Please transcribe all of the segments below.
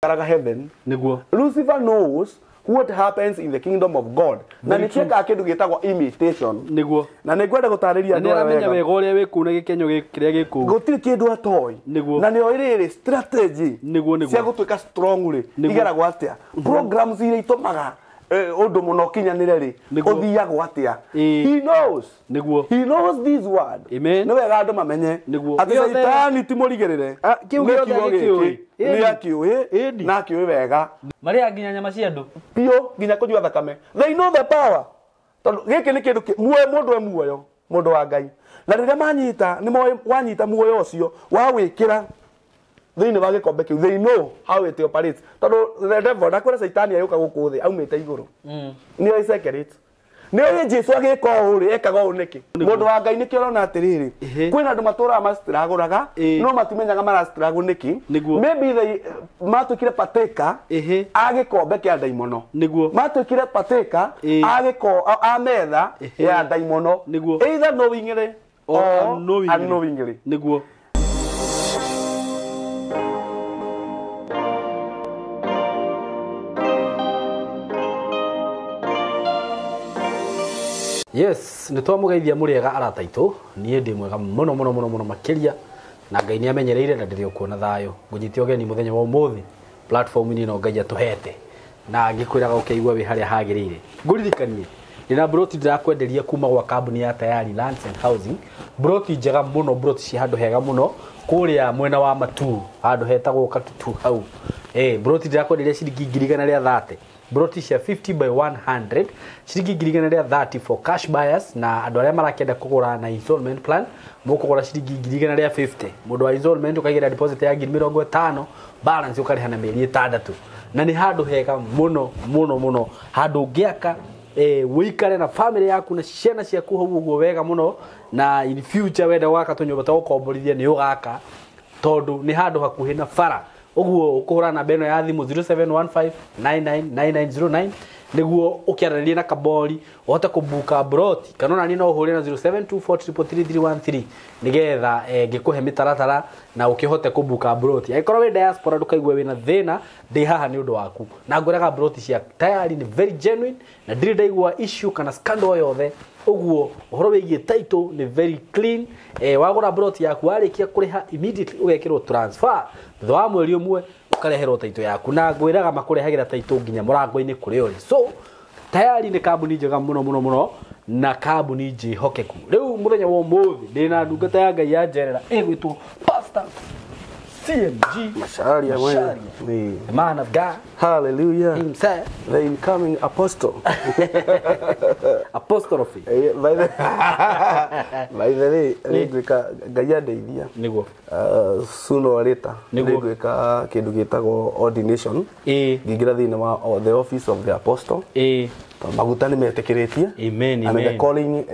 Karaga heaven. Niguo. Lucifer knows what happens in the kingdom of God. Na Very nä kĩekaga kĩndũ gĩtagwo imitation. Niguo. Na nĩ ngwenda gũtarĩria Na andũ aya nĩaramenya wega. wega ũrĩa wĩ kũu na gĩkenyo kĩrĩa gĩ kũu. Gũtirĩ kĩndũ atoĩ. Nĩguo. Na nĩoĩ rĩrĩ strategy Nĩguo, nĩguo. cia gũtuĩka strong rĩ Nĩguo. igeragwo atĩa, programs iria itũmaga ũndũ mũno ũkinyanĩre rĩ Nĩguo. ũthiagwo atĩa. Ĩĩ. He knows. Nĩguo. He knows this word. Amen. Nĩ wega andũ mamenye Nĩguo. atĩ Gĩothe- caitani ti mũrigĩrĩre. Ah, kĩu Nĩ gĩothe kiugo agĩkĩũĩ. gĩkĩ. Ĩni. Nĩ akĩũĩ Ĩni. na akĩũĩ wega Marĩaga nginya nyama cia andũ. biũ nginya kũnyua thakame. They know the power, tondũ gĩkĩ nĩ kĩndũ muoyo mũndũ e muoyo, mũndũ wa Ngai, na rĩrĩa manyita nĩ moĩ wanyita muoyo ũcio wawĩkĩra thĩinĩ wa gĩkombe kĩu, they know how it operates, tondũ the devil ndakwĩra caitani agĩũka gũkũ thĩ aumĩte igũrũ nĩ oĩ secret, nĩ oĩ Jesu agĩka ũũ rĩ ekaga ũũ nĩkĩ. Mũndũ wa Ngai, nĩkĩo ũrona atĩrĩrĩ, Ehe. kwĩna andũ matũraga mastragũraga Ĩĩ. no matimenyaga marastragũ nĩkĩ. Nĩguo. Maybe they matuĩkire pateka Ehe. a gĩkombe kĩa ndaimono. Nĩguo. Matuĩkire pateka Ĩĩ. a gĩko a metha Ehe. ya ndaimono. Nĩguo. Either knowingly Or or unknowingly. unknowingly. Nĩguo. Yes, nĩ twamũgeithia mũrĩega arata aitũ. Niĩ ndĩ mwega mũno mũno mũno mũno makĩria, na Ngai nĩ amenyereire na ndĩrĩ okuo na thayũ. Ngũnyite ũgeni mũthenya wa ũmũthĩ platform-inĩ ĩno Ngai atũhete, na ngĩkwĩraga ũkĩigua wĩ harĩa hagĩrĩire. Ngũririkanie ndĩna broti ndĩrakwenderia kuma gwa kambuni ya Tayari Lands and Housing, broti njega mũno, broti ci handũ hega mũno kũrĩa mwena wa Matuu, handũ hetagwo Katutu hau. Broti ndĩrakwenderia ciringi 130,000, broti cia 50 by 100, ciringi 130,000 for cash buyers, na andũ arĩa marakĩenda kũgũra na installment plan mũkũgũra ciringi 150,000. Mũndũ wa installment ũkaigĩra deposit ya 50,000, balance ũkarĩha na mĩeri 6. Na nĩ handũ hega mũno mũno mũno, handũ ũngĩaka wĩikare na family yaku na ciana ciaku hau ũguo wega mũno, na in future wenda gwaka tũnyũmba twa gũkomborithia nĩ ũgaka, tondũ nĩ handũ hakuhĩ na bara. Ũguo ũkũhũra namba ĩno ya thimũ 0715999909 nĩguo ũkĩaranĩrie na Kabori ũhote kũbuka broti, kana ona niĩ no ũhũre na 0724333313 nĩgetha ngĩkũhe mĩtaratara na ũkĩhote kũbuka broti. Angĩkorwo wĩ diaspora ndũkaigue wĩna thĩna, ndĩ haha nĩ ũndũ waku, na ngwĩraga broti cia Tayari nĩ very genuine na ndirĩ ndaigua issue kana scandal o yothe. Ũguo ũhoro wĩgiĩ title nĩ very clean. Wagũra broti yaku, warĩkia kũrĩha immediately ũgekĩrwo transfer, thutha wa mweri ũmwe ũkareherwo title yaku, na ngwĩraga makũrehagĩra title nginya mũrango-inĩ kũrĩa ũrĩ. So Tayari nĩ kambuni njega mũno mũno mũno na kambuni njĩhokeku. Rĩu mũthenya wa ũmũthĩ ndĩna ndungata ya Ngai ya njerera ĩgwĩtwo Pastor CMG Macharia mwenye. Macharia. Ĩĩ. The man of God Hallelujah. himself. The incoming apostle. Apostrophe. By the way, nĩ ngwĩka Ngai andeithia Nĩguo. Sooner or later Nĩguo. nĩ ngwĩka kĩndũ gĩtagwo ordination, Ĩĩ. ngĩingĩra thĩinĩ wa the office of the apostle, Ĩĩ. tondũ maguta nĩ metĩkĩrĩtie Amen, and the amen. calling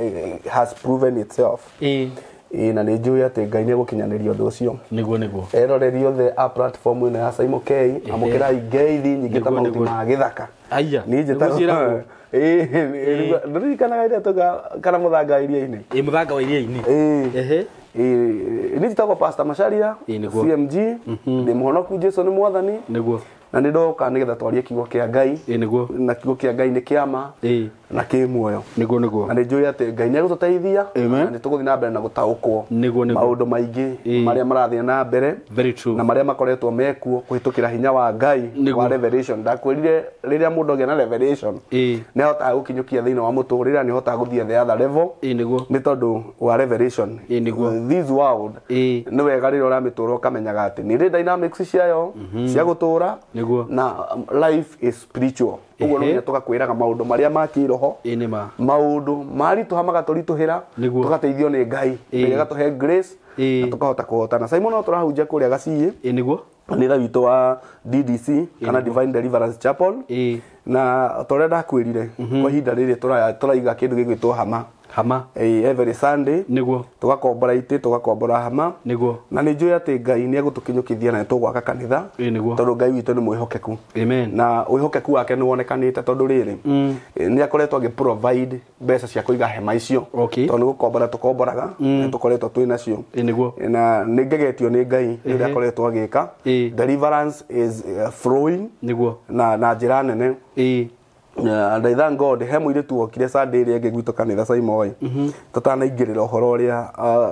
has proven itself. Ĩĩ. Ĩĩ, na nĩ njũĩ atĩ Ngai nĩ egũkinyanĩria ũndũ ũcio. Nĩguo, nĩguo. Eroreri othe a platform ĩno ya Simon K, amũkĩrai ngeithi nyingĩ ta Nĩguo, mahuti nĩguo. ma gĩthaka. Aya, Niĩ nĩguo njĩtagwo ciĩragwo. Ĩĩ, ndũririkanaga rĩrĩa tũga kana mũthanga wa iria-inĩ? Ĩĩ, mũthanga wa iria-inĩ. Ĩĩ. Ehe. Ĩĩ, niĩ njĩtagwo Pastor Macharia Ĩĩ, nĩguo. CMG, ndĩ mũhonoku, Jesu nĩ mwathani, Nĩguo. na nĩ ndoka nĩgetha twarie kiugo kĩa Ngai. Ĩĩ, nĩguo. Na kiugo kĩa Ngai nĩ kĩama Ĩĩ. na kĩ muoyo, Nĩguo, nĩguo. na nĩ njũĩ atĩ Ngai nĩ egũtũteithia Amen. na nĩ tũgũthiĩ na mbere na gũtaũkwo Nĩguo, nĩguo. maũndũ maingĩ Ĩĩ. marĩa marathiĩ na mbere Very true. na marĩa makoretwo mekuo kũhĩtũkĩra hinya wa Ngai Nĩguo. wa revelation. Ndakwĩrire rĩrĩa mũndũ agĩa na revelation Ĩĩ. nĩ ahotaga gũkinyũkia thĩinĩ wa mũtũrĩre, nĩ ahotaga gũthiĩ the other level Ĩĩ, nĩguo. nĩ tondũ wa revelation. Ĩĩ, nĩguo. This world, Ĩĩ. nĩ wega rĩrĩa ũramĩtũra ũkamenyaga atĩ nĩ ĩrĩ dynamics ciayo cia gũtũra, Nĩguo. na life is spiritual. Ũguo no Ehe. nginya tũgakwĩraga maũndũ marĩa ma kĩroho, Ĩĩ, nĩ ma. maũndũ maritũha magatũritũhĩra, Nĩguo. tũgateithio nĩ Ngai. Ĩĩ. Ngai agatũhe grace Ĩĩ. na tũkahota kũhotana. Simon, no tũrahunjia kũrĩa Gaciĩ, Ĩĩ, nĩguo. kanitha witũ wa DDC kana Divine Deliverance Chapel, Ĩĩ. na ta ũrĩa ndakwĩrire, kwa ihinda rĩrĩ tũraiga kĩndũ gĩgwĩtwo hama. Hama. Every Sunday. Niguo. Tugakombora itĩ, tugakombora hama. Niguo. Na nĩ njũĩ atĩ Ngai nĩ egũtũkinyũkithia na nĩ tũgwaka kanitha. Ĩĩ nĩguo. Tondũ Ngai witũ nĩ mwĩhokeku. Amen. Na wĩhokeku wake nĩ wonekanĩte tondũ rĩrĩ, nĩ akoretwo agĩ provide mbeca cia kũiga hema icio. Okay. Tondũ nĩ gũkombora tũkomboraga, nĩ tũkoretwo twĩ nacio. Ĩĩ nĩguo. Na nĩ ngegetio nĩ Ngai nĩ ũrĩa akoretwo agĩka. Ĩĩ. Deliverance is flowing Nĩguo. na njĩra nene. Ĩĩ. And I thank God he mũirĩtu wokire Sunday ĩrĩa ĩngĩ gwitũ kanitha Saimoi, tũtanaingĩrĩra ũhoro ũrĩa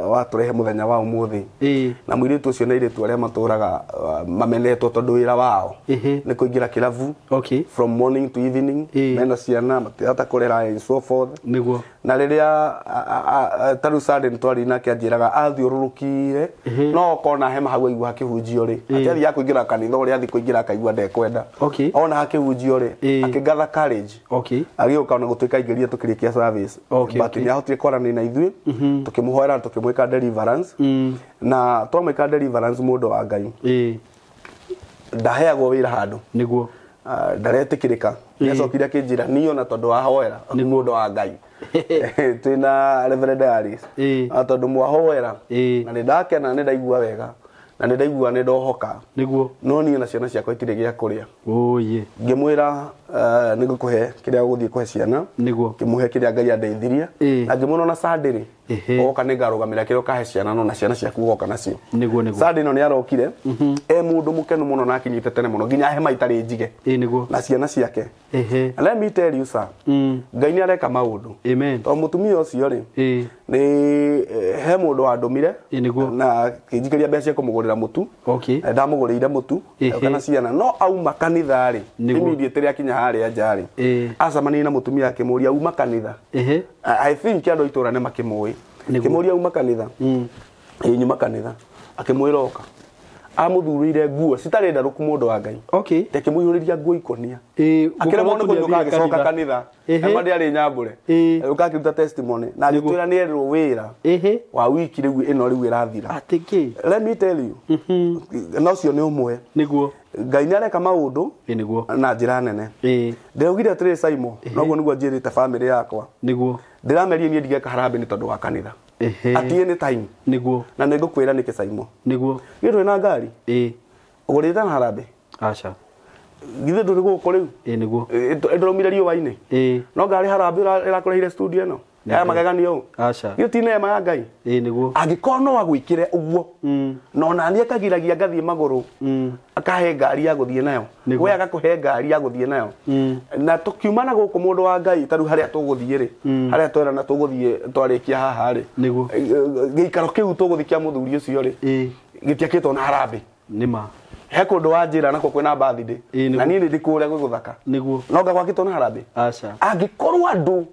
watũrehe mũthenya wa ũmũthĩ. Ĩĩ. Na mũirĩtu ũcio nĩ airĩtu arĩa matũraga mamenetwo tondũ wĩra wao Ĩhĩ. nĩ kũingĩra kĩrabu Okay. from morning to evening. Ĩĩ. Mena ciana matirahota kũrera and so forth. Nĩguo. Na rĩrĩa ta rĩu Sunday nĩtwarĩ nake anjĩraga athiũrũrũkire no okona hema hau aigua hakĩhunjio rĩ, atĩ athiaga kũingĩra kanitha ũrĩa athiĩ kũingĩra akaigua ndekwenda. Okay. Ona hakĩhunjio rĩ, Ĩĩ. akĩgather courage. Okay. Agĩũka ona gũtuĩka aingĩrire tũkĩrĩkia service. Okay, but okay. nĩ ahotire kwaranĩria na ithuĩ, tũkĩmũhoera na tũkĩmwĩka deliverance. Na twamwĩka deliverance, mũndũ wa Ngai, Ĩĩ. ndaheagwo wĩra handũ. Nĩguo. Ndaretĩkĩrĩka. Nĩacokire akĩnjĩra niĩ ona tondũ wahoera mũndũ wa Ngai, twĩna Reverend Alice, Ĩĩ. tondũ mwahoera Ĩĩ. na nĩ ndakena, nĩ ndaigua wega na nĩ ndaigua nĩ ndohoka, Nĩguo. no niĩ na ciana ciakwa itirĩ gĩa kũrĩa. Oye. Ngĩmwĩra nĩ ngũkũhe kĩrĩa ũgũthiĩ kũhe ciana. Nĩguo. Ngĩmũhe kĩrĩa Ngai andeithirie. Ĩĩ. Na ngĩmwĩra ona Sunday rĩ, Ĩhĩ. oka nĩ ngarũgamĩra kĩrĩa ũkahe ciana, no na ciana ciaku ũgoka nacio. Nĩguo nĩguo. Sunday ĩno nĩ arokire e mũndũ mũkenu mũno na akinyĩte tene mũno nginya hema itarĩ njige Ĩĩ nĩguo. na ciana ciake. Ĩhĩ. And let me tell you, sir, Ngai nĩ areka maũndũ. Amen. Tondũ mũtumia ũcio rĩ, Ĩĩ. nĩ he mũndũ wandũmire Ĩĩ nĩguo. na kĩnjikĩria mbeca cia kũmũgũrĩra mũtu. Okay. Ndamũgũrĩire mũtu Ĩhĩ. kana ciana no auma kanitha rĩ, Nĩguo. immediately akinya harĩa nja rĩ, Ĩĩ. acemanirie na mũtumia akĩmũria uma kanitha. Ĩhĩ. I think andũ a itũũra nĩ makĩmũĩ. Nĩguo. Akĩmũria uma kanitha. Ĩĩ nyuma kanitha. Akĩmwĩra oka amũthurĩire nguo citarĩ ndarũku, mũndũ wa Ngai. Okay. Akĩmũihũrĩria nguo ikũnia. Ĩĩ. Akĩremwo nĩ Gũkorwo kũinũka tu nĩathire agĩcoka kanitha. Ĩhĩ. Ema ndĩarĩ nyambũre. Ĩĩ. Agĩũka akĩruta testimony na agĩtwĩra nĩ erirwo wĩra Ĩhĩ. wa wiki rĩu ĩno rĩu ĩrathira. Atĩ kĩ? Let me tell you, na ũcio nĩ ũmwe. Nĩguo. Ngai nĩ areka maũndũ Ĩĩ nĩguo. na njĩra nene. Ĩĩ. Ndĩraugire atĩrĩrĩ Saimo, noguo nĩguo njĩrĩte bamĩrĩ yakwa. Nĩguo. Ndĩramerie niĩ ndigeka harambee nĩ tondũ wa kanitha. Ĩhĩ. At any time. Nĩguo. Na nĩ ngũkwĩra nĩkĩ Saimo. Nĩguo. Githĩ ndũrĩ na ngari? Ĩĩ. Ũgũrĩte na harambee? Aca. Githĩ ndũrĩ gũkũ rĩu? Ĩĩ nĩguo. Ndũraumire riũa-inĩ? Ĩĩ. No ngari harambee ĩrakũrehire studio ĩno ya mageganio ũũ? Aca. Githĩ ti neema ya Ngai? Ĩĩ nĩguo. Angĩkorwo no agwĩkĩre ũguo, na ona niĩ akagiragia ngathiĩ magũrũ, akahe ngari ya gũthiĩ nayo, Nĩguo. we agakũhe ngari ya gũthiĩ nayo, na tũkiuma na gũkũ, mũndũ wa Ngai, ta rĩu harĩa tũgũthiĩ rĩ, harĩa twerana tũgũthiĩ twarĩkia haha rĩ, Nĩguo. Gĩikaro kĩu tũgũthiĩ kĩa mũthuri ũcio rĩ, Ĩĩ. gĩtiakĩtwo na harambee. Nĩma. He kũndũ wanjĩra nakuo kwĩna birthday, Ĩĩ, nĩguo. na niĩ nĩ ndĩ kũrĩa gwĩ gũthaka. Nĩguo. No ngagwakĩtwo na harambee? Aca. Angĩkorwo andũ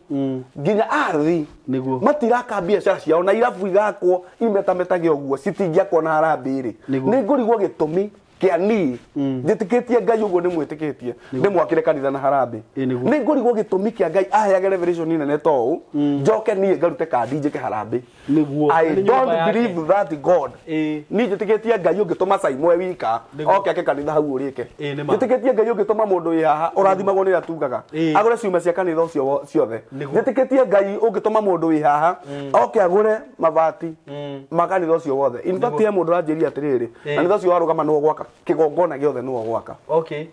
nginya athi Nĩguo. matiraka biacara ciao na irabu igakwo imetametage ũguo citingĩakwo na harambee rĩ, Nĩguo. nĩ ngũrigwo gĩtũmi kĩa niĩ njĩtĩkĩtie Ngai ũguo nĩ mwĩtĩkĩtie ndĩmwakĩre kanitha na harambee. Ĩĩ, nĩguo. Nĩ ngũrigwo gĩtũmi kĩa Ngai aheage revelation nene ta ũũ, njoke niĩ ngarute kandi njĩke harambee. Nĩguo. I Nĩ nyũmba don't yake. believe that God. Ĩĩ. Niĩ njĩtĩkĩtie Ngai ũngĩtũma Saimo e wika Nĩguo. oke ake kanitha hau ũrĩke. Ĩĩ, nĩ ma. Njĩtĩkĩtie Ngai ũngĩtũma mũndũ wĩ haha ũrathimagwo nĩ ũrĩa tugaga Ĩĩ. agũre ciuma cia kanitha ũcio ciothe. Nĩguo. Njĩtĩkĩtie Ngai ũngĩtũma mũndũ wĩ haha oke agũre mabati ma kanitha ũcio wothe. In fact he mũndũ ũranjĩria atĩrĩrĩ, Ĩĩ. kanitha ũcio warũgama nĩwe gwaka kĩgongona gĩothe nĩwe gwaka. Okay.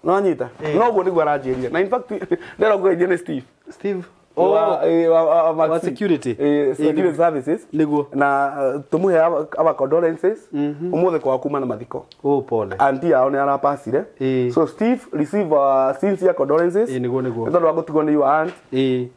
No anyita Ĩĩ. no ũguo nĩguo aranjĩrire, na in fact ndĩrenda kũgeithio nĩ Steve. Steve. Wa security. Security services. Nĩguo. Na tumuhe our condolences umuthi kwa kuma na mathiko. Oh, pole. Auntie yao nĩ arapacire. Ĩĩ. So Steve, receive our sincere condolences. Ĩĩ, nĩguo, nĩguo. Nĩ tondũ wa gũtigwo nĩ your aunt. Ĩĩ.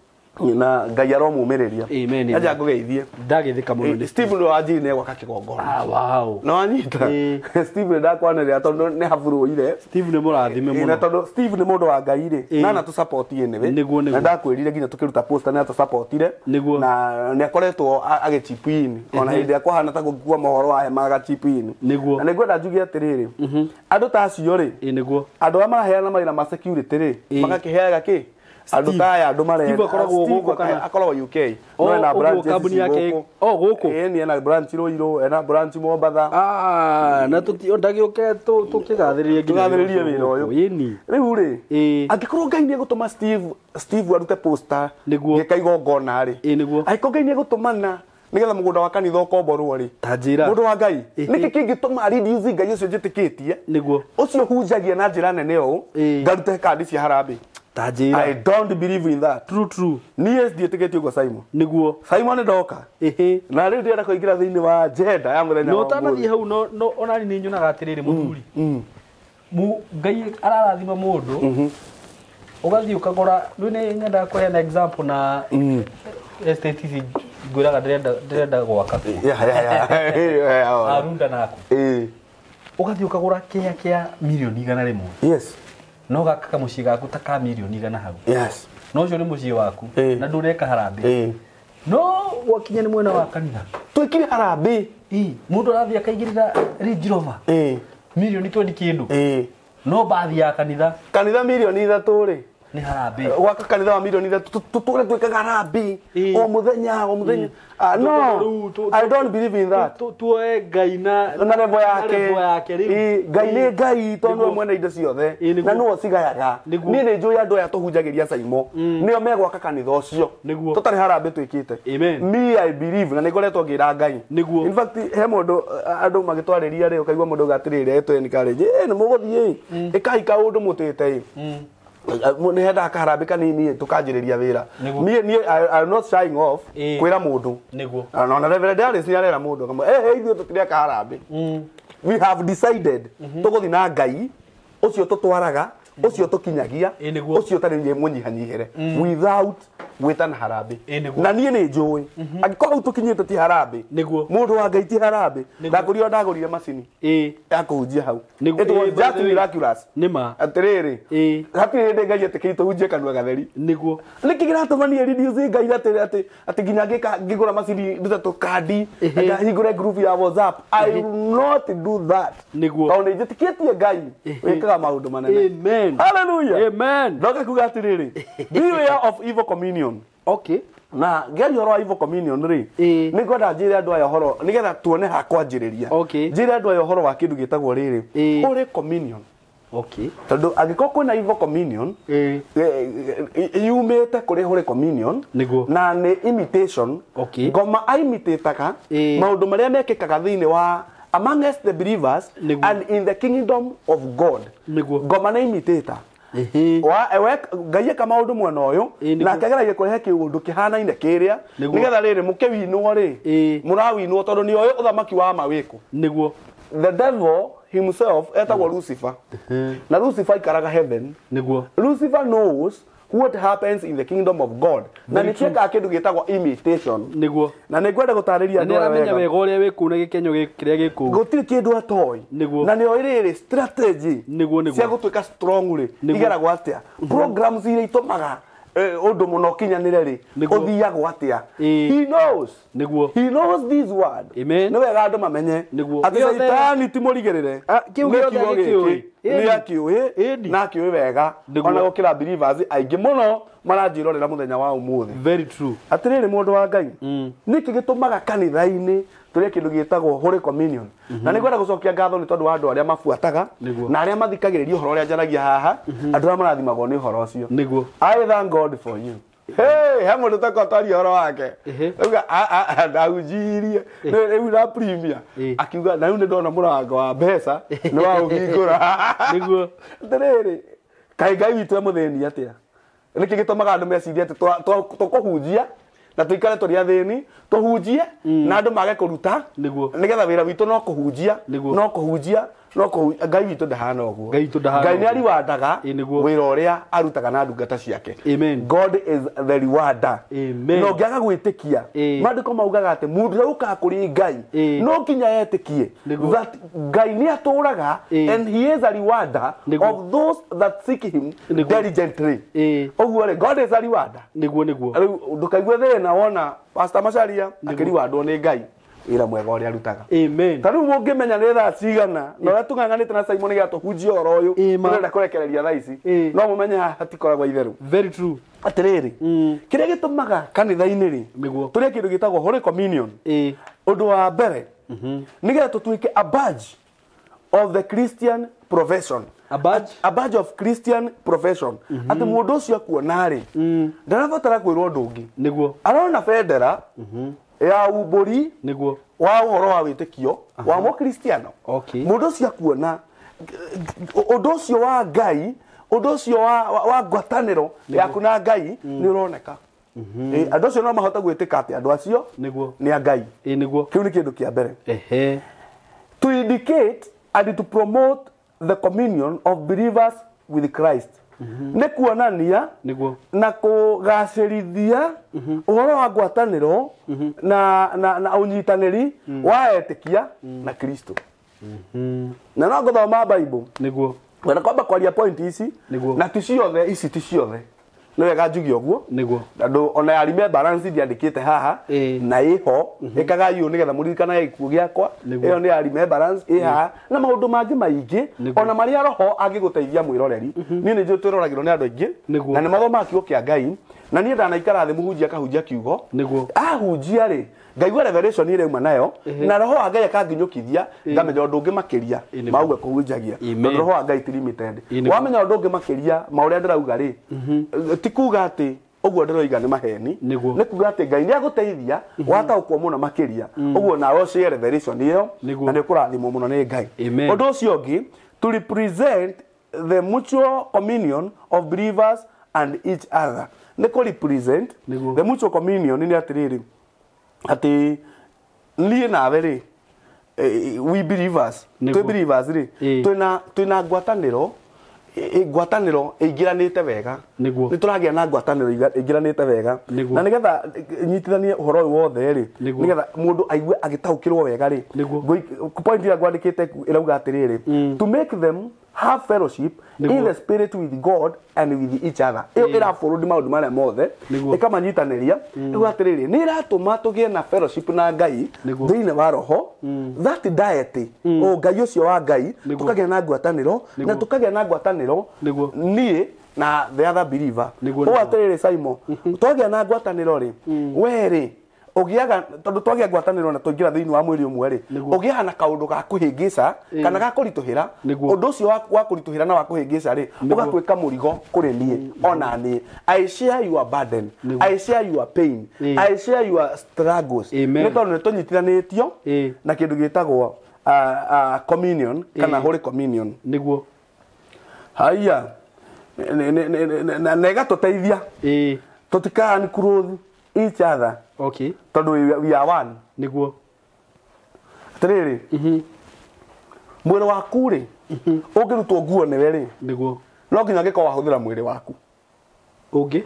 Na Ngai aromũmĩrĩria. Amen. Aja ngũgeithie. Ndagĩthĩka mũno nĩ Steve nĩ wanjiri nĩ gwaka kĩgongona. Ah, wow. No anyita. Ĩĩ. Steve nĩ ndakwanĩrĩra tondũ nĩ haburũire. Steve nĩ mũrathime Ĩĩ, na mũno. tondũ Steve nĩ mũndũ wa Ngai rĩ, Ĩĩ. na na tũ-support anyway. Nĩguo, nĩguo. Na ndakwĩrire nginya tũkĩruta poster nĩ atũ-supportire. Nĩguo. Na nĩ akoretwo agĩ-chip in ona hĩndĩ ĩrĩa kwahana ta gũkua mohoro wa hema aga-chip in. Nĩguo. Na nĩngwenda njuge atĩrĩrĩ, andũ ta acio rĩ, Ĩĩ nĩguo. andũ arĩa maraheana mawĩra ma security rĩ, Ĩĩ. magakĩheaga kĩ Andũ ta aya andũ marenda. Steve akoragwo gũkũ kana? Akoragwo UK. O, No ena ũguo branches kambuni yake gũkũ. o gũkũ. Ĩĩ, ena branch Ruiru, ena branch Mombatha. Ah, na tũti ndagĩũke tũkĩgathĩrĩrie nginya Tũgathĩrĩrie wĩra ũyũ. Ĩni. Rĩu rĩ, Ĩĩ. angĩkorwo Ngai nĩ egũtũma Steve arute poster Nĩguo. gĩka igongona rĩ, Ĩĩ, nĩguo. angĩkorwo Ngai nĩ egũtũmana nĩgetha mũgũnda wa kanitha ũkomborwo rĩ, Ta njĩra. mũndũ wa Ngai, Ĩhĩ. nĩkĩ kĩngĩtũma reduce Ngai ũcio njĩtĩkĩtie, Nĩguo. ũcio hunjagia na njĩra nene ũũ, Ĩĩ. ngarute kandi cia harambee? Ta njĩra. I don't believe in that. True, true. Niĩ ndiĩtĩkĩtie ũguo Simon. Nĩguo. Simon ndoka. Ĩhĩ. Na rĩu ndĩrenda kũingĩra thĩinĩ wa agenda ya mũthenya No wa ũtanathiĩ ũmũthĩ. hau no no onani nĩ nyonaga atĩrĩrĩ mũthuri. Ngai ararathima mũndũ. Ũgathiĩ ũkagũra, rĩu nĩ nyendaga kũheana example na estate ici ngwĩraga ndĩrenda gwaka. Yeah. Yeah. Arunda naku. Ĩĩ. Ũgathiĩ ũkagũra kĩa kĩa mirioni 100. Yes. No gaka kamũciĩ gaku ta ka mirioni 100 hau. Yes. No ũcio nĩ mũciĩ waku Ĩĩ. na ndũreka harambee. Ĩĩ. No gwakinya nĩ mwena wa kanitha. Twĩkire harambee. Ĩĩ, mũndũ arathiĩ akaigĩrĩra Range Rover Ĩĩ. mirioni 20 kĩndũ. Ĩĩ. No bathi ya kanitha Kanitha mirioni 3 rĩ. nĩ harambee. Gwaka kanitha wa mirioni 3 tũtũre twĩkaga harambee Ĩĩ. o mũthenya o mũthenya. Ah, no. Rĩu I don't believe in that. Tuoe Ngai na Na level yake. level yake rĩu. Ĩĩ, Ngai nĩ Ngai tondũ nĩwe Nĩguo. mwene indo ciothe Ĩĩ, nĩguo. na nĩwe ũcigayaga. Nĩguo. Niĩ nĩ njũĩ andũ aya tũhunjagĩria Saimo nĩo megwaka kanitha ũcio Nĩguo. tũtarĩ harambee twĩkĩte. Amen. Me I believe na nĩ ngoretwo ngĩra Ngai. Nĩguo. In fact he mũndũ andũ magĩtwarĩria rĩ ũkaigua mũndũ auga atĩrĩrĩ etwo encourage ĩ nĩ mũgũthiĩ ĩ ĩkai kaũndũ mũtĩte ĩ nĩ hendaga kaharambĩ kanini tũkanjĩrĩria wĩra. Nĩguo. Niĩ I'm not shying off Ĩĩ. kwĩra mũndũ. Nĩguo. Na ona Reverend Alice nĩ arera mũndũ akamwĩra eh ithuĩ tũtireka harambĩ. We have decided tũgũthiĩ na Ngai ũcio tũtwaraga ũcio tũkinyagia Ĩĩ, nĩguo. ũcio ũtarĩ mũnyihanyihĩre without gwĩtana harambĩ. Ĩĩ, nĩguo. Na niĩ nĩ njũĩ angĩkorwo hau tũkinyĩte ti harambĩ, Nĩguo. mũndũ wa Ngai ti harambĩ, Nĩguo. ndagũrire ndagũrire macini Ĩĩ. ya kũhunjia hau. Nĩguo. It was Ĩĩ, by just the way. miraculous. Nĩ ma. Atĩrĩrĩ, Ĩĩ. hatirĩ hĩndĩ Ngai etĩkĩrĩte tũhunjie kanua gatheri. Nĩguo. Nĩkĩ kĩratũma niĩ reduce Ngai atĩ atĩ atĩ nginya ngĩka ngĩgũra macini ndute tũkandi Ĩhĩ. ngahingũre group ya WhatsApp? I will not do that. Nĩguo. Tondũ nĩ njĩtĩkĩtie Ngai Ĩhĩ. wĩkaga maũndũ manene. Amen. Hallelujah. Amen. Ndoka kuga atĩrĩrĩ, beware of evil communion. Okay. Na ngĩaria ũhoro wa evil communion rĩ, Ĩĩ. nĩ ngwenda njĩre andũ aya ũhoro nĩgetha tuone ha kwanjĩrĩria. Okay. Njĩre andũ aya ũhoro wa kĩndũ gĩtagwo rĩrĩ, Ĩĩ. Holy communion. Okay. Tondũ angĩkorwo kwĩna evil communion, Ĩĩ. yumĩte kũrĩ Holy communion Nĩguo. na nĩ imitation. Okay. Ngoma aimitĩtaga Ĩĩ. maũndũ marĩa mekĩkaga thĩinĩ wa amongst the believers Nĩguo. and in the kingdom of God. Nĩguo. Ngoma nĩ imitĩta Ĩhĩ. Ngai eka maũndũ mwena ũyũ Ĩĩ, nĩguo. na akĩgeragia kũrehe kĩũndũ kĩhanaine kĩrĩa Nĩguo. nĩgetha rĩrĩ mũkĩwinwo rĩ, Ĩĩ. mũrawinwo tondũ nĩ oĩ ũthamaki wa ma wĩkũ. Nĩguo. The devil himself etagwo Lucifer, na Lucifer aikaraga heaven. Nĩguo. Lucifer knows what happens in the kingdom of God na Very nĩ kĩekaga kĩndũ gĩtagwo imitation. Nĩguo. Na nĩ ngwenda gũtarĩria Na nĩ andũ aya aramenya wega. wega ũrĩa wĩ kũu na gĩkenyo kĩrĩa gĩ kũu. Gũtirĩ kĩndũ atoĩ. Nĩguo. Na nĩ oĩ rĩrĩ strategy Nĩguo, nĩguo. cia gũtuĩka strong rĩ Nĩguo. igeragwo atĩa, programs iria itũmaga ũndũ mũno ũkinyanĩre rĩ Nĩguo. ũthiagwo atĩa. Ĩĩ. He knows. Nĩguo. He knows this word. Amen. Nĩ wega andũ mamenye Nĩguo. atĩ Gĩothe- Caitani ti mũrigĩrĩre. Ah, kĩu Nĩ gĩothe kiugo agĩkĩũĩ. gĩkĩ. Ĩni. Nĩ akĩũĩ Ĩni. na akĩũĩ wega Nĩguo. ona gũkĩra believers aingĩ mũno maranjĩrorera mũthenya wa ũmũthĩ. Very true. Atĩrĩrĩ mũndũ wa Ngai, nĩkĩ gĩtũmaga kanitha-inĩ tũrĩe kĩndũ gĩtagwo Holy Communion? Na nĩ ngwenda gũcokia ngatho nĩ tondũ wa andũ arĩa mabuataga Nĩguo. na arĩa mathikagĩrĩria ũhoro ũrĩa njaragia haha, andũ arĩa marathimagwo nĩ ũhoro ũcio. Nĩguo. I thank God for you. Hey, he mũndũ takorwo twaria ũhoro wake. Ehe. Auga ndahunjirie rĩu na premier Ĩĩ. akiuga na rĩu nĩ ndona mũrango wa mbeca nĩ waũhingũra. Nĩguo. Atĩrĩrĩ, kaĩ Ngai witũ e mũthĩni atĩa? Nĩkĩ gĩtũmaga andũ mecirie atĩ tũkũhunjia na tũikare tũrĩ athĩni, tũhunjie na andũ mage kũruta Nĩguo. nĩgetha wĩra witũ no kũhunjia, Nĩguo. no kũhunjia no kũhunjia. Ngai witũ ndahana ũguo. Ngai witũ ndahana Ngai nĩ ũguo. ariwandaga Ĩĩ, nĩguo. wĩra ũrĩa arutaga na ndungata ciake. Amen. God is the rewarder. Amen. Na ũngĩaga gwĩtĩkia, Ĩĩ. maandĩko maugaga atĩ mũndũ ũrĩa ũkaga kũrĩ Ngai Ĩĩ. no nginya etĩkie Nĩguo. that Ngai nĩ atũraga Ĩĩ. and he is a rewarder Nĩguo. of those that seek him Nĩguo. diligently. Ĩĩ. Ũguo rĩ, God is a rewarder. Nĩguo, nĩguo. Rĩu ndũkaigue thĩna wona Pastor Macharia akĩriwandwo nĩ Ngai. Wĩra mwega ũrĩa arutaga. Amen. Ta rĩu mũngĩmenya nĩ thaa cigana na ũrĩa tũng'ang'anĩte na Simon nĩgetha tũhunjie ũhoro ũyũ, Ĩĩ ma. tũrenda kũrekereria thaa ici, Ĩĩ. no mũmenye haha hatikoragwo itherũ. Very true. Atĩrĩrĩ, kĩrĩa gĩtũmaga kanitha-inĩ rĩ, Nĩguo. tũrĩe kĩndũ gĩtagwo Holy Communion, Ĩĩ. ũndũ wa mbere nĩgetha tũtuĩke a badge of the Christian profession. A badge? A badge of Christian profession, atĩ mũndũ ũcio akuona rĩ, ndarabatara kwĩrwo ũndũ ũngĩ. Nĩguo. Arona bendera ya umbũri Nĩguo. wa ũhoro wa wĩtĩkio wa mũkristiano. Okay. Mũndũ ũcio akuona ũndũ ũcio wa Ngai, ũndũ ũcio wa ngwatanĩro yaku na Ngai nĩ ũroneka. Andũ acio no mahote gwĩtĩka atĩ andũ acio Nĩguo. nĩ a Ngai. Ĩĩ nĩguo. Kĩu nĩ kĩndũ kĩa mbere. Ehe. To indicate and to promote the communion of believers with Christ, nĩ kuonania Nĩguo. na kũgacĩrithia ũhoro wa ngwatanĩro na ũnyitanĩri wa etĩkia na Kristo. Na no ngũthoma Bible Nĩguo. wena kwamba kwaria point ici. Nĩguo. Na ti ciothe ici, ti ciothe, nĩ wega njuge ũguo. Nĩguo. Andũ ona ya remembrance ndiandĩkĩte haha, Ĩĩ. na ĩho ĩkaga yũ nĩgetha mũririkanage gĩkuũ gĩakwa. Nĩguo. Ĩyo nĩ ya remembrance ĩ haha na maũndũ mangĩ maingĩ, Nĩguo. ona marĩa roho angĩgũteithia mwĩroreri. Niĩ nĩ njũĩ twĩroragĩrwo nĩ andũ aingĩ Nĩguo. na nĩ mathomaga kiugo kĩa Ngai, na niĩ ndanaikara thĩ mũhunjia akahunjia kiugo. Nĩguo. Ahunjia rĩ, ngaigua revelation ĩrĩa auma nayo, na roho wa Ngai akanginyũkithia, ngamenya ũndũ ũngĩ makĩria Ĩĩ, nĩguo. mauga kũhunjagia. Amen. Tondũ roho wa Ngai ti limited. Ĩĩ, nĩguo. Wamenya ũndũ ũngĩ makĩria ma ũrĩa ndĩrauga rĩ, ti kuga atĩ ũguo ndĩroiga nĩ maheni. Nĩguo. Nĩ kuga atĩ Ngai nĩ agũteithia wataũkwo mũno makĩria ũguo, nawe ũshare revelation ĩyo, Nĩguo. na nĩ ũkũrathimwo mũno nĩ Ngai. Amen. Ũndũ ũcio ũngĩ, to represent the mutual communion of believers and each other, nĩ kũ represent Nĩguo. the mutual communion. Nĩ atĩrĩrĩ, atĩ niĩ nawe rĩ, we believers, Nĩguo. twĩ believers rĩ, Ĩĩ. twĩna ngwatanĩro, ngwatanĩro ĩingĩranĩte wega. Nĩguo. Nĩ tũragĩa na ngwatanĩro ĩingĩranĩte wega. Nĩguo. Na nĩgetha nyitithanie ũhoro ũyũ wothe rĩ, Nĩguo. nĩgetha mũndũ aigue agĩtaũkĩrwo wega rĩ, Nĩguo. Point ĩrĩa ngwandĩkĩte ĩrauga atĩrĩrĩ, to make them have fellowship in Nĩguo. the spirit with God and with each other. Ĩyo ĩraforward maũndũ marĩa mothe, Nĩguo. ĩkamanyitanĩria. Ĩuga atĩrĩrĩ, nĩ ĩratũma tũgĩe na fellowship na Ngai Nĩguo. thĩinĩ wa roho, that diety, o Ngai ũcio wa Ngai, Nĩguo. tũkagĩa na ngwatanĩro na Nĩguo. tũkagĩa na ngwatanĩro Nĩguo. niĩ na the other believer. Nĩguo, Ũũ nĩguo. atĩrĩrĩ Simon, twagĩa na ngwatanĩro rĩ, we rĩ ũgĩaga, tondũ twagĩa ngwatanĩro na twaingĩra thĩinĩ wa mwĩrĩ ũmwe rĩ, Nĩguo. ũgĩaga na kaũndũ ga kũhĩngĩca kana ga kũritũhĩra. Nĩguo. Ũndũ ũcio wa kũritũhĩra na wa kũhĩngĩca rĩ, ũgatuĩka mũrigo kũrĩ niĩ ona niĩ. I share your burden. Nĩguo. I share your pain. Ĩĩ. I share your struggles. Amen. Nĩ tondũ nĩ tũnyitithanĩtio Ĩĩ. na kĩndũ gĩtagwo communion kana Ĩĩ. Holy Communion. Nĩguo. Haiya, na ĩgatũteithia Ĩĩ. tũtikan clothe each other, Okay. tondũ we are one. Nĩguo. Atĩrĩrĩ, mwĩrĩ waku rĩ, ũngĩrutwo nguo nĩwe rĩ, Nĩguo. no nginya angĩkorwo wahũthĩra mwĩrĩ waku. Ũngĩ?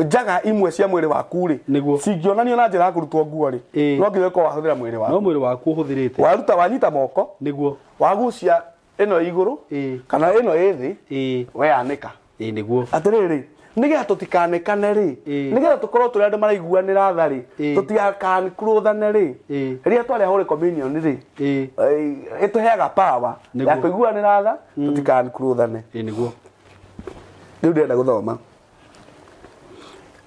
Njaga imwe cia mwĩrĩ waku rĩ, Nĩguo. cingĩonanio na njĩra ya kũrutwo nguo rĩ, Ĩĩ. no nginya ũkorwo wahũthĩra mwĩrĩ No waku. mwĩrĩ waku ũhũthĩrĩte. Waruta, wanyita moko, Nĩguo. wagucia ĩno ĩ igũrũ Ĩĩ. kana ĩno ĩ thĩ, Ĩĩ. weanĩka. Ĩĩ nĩguo. Atĩrĩrĩ, nĩgetha tũtikanĩkane rĩ, Ĩĩ. nĩgetha tũkorwo tũrĩ andũ maraiguanĩra tha rĩ, Ĩĩ. tũtikanĩkũrũthane rĩ, Ĩĩ. rĩrĩa twarĩa Holy Communion rĩ, Ĩĩ. ĩtũheaga power Nĩguo. ya kũiguanĩra tha, tũtikanĩkũrũthane. Ĩĩ nĩguo. Rĩu ndĩrenda gũthoma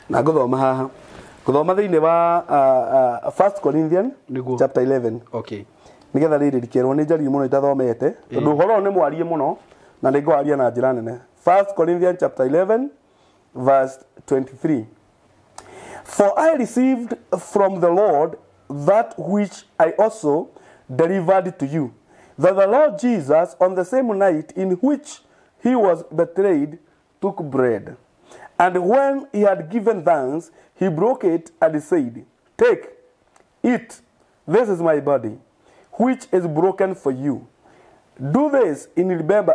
na ngũthoma haha, ngũthoma thĩinĩ wa First Corinthian Nĩguo. chapter 11, Okay. nĩgetha rĩrĩ rikĩrwo nĩ njarie mũno itathomete, tondũ ũhoro ũyũ nĩ mwarie mũno na nĩ ngwaria na njĩra nene. First Corinthians chapter 11 verse 23: "For I received from the Lord that which I also delivered to you, that the Lord Jesus, on the same night in which he was betrayed, took bread. And when he had given thanks, he broke it and said, 'Take, eat, this is my body, which is broken for you. Do this in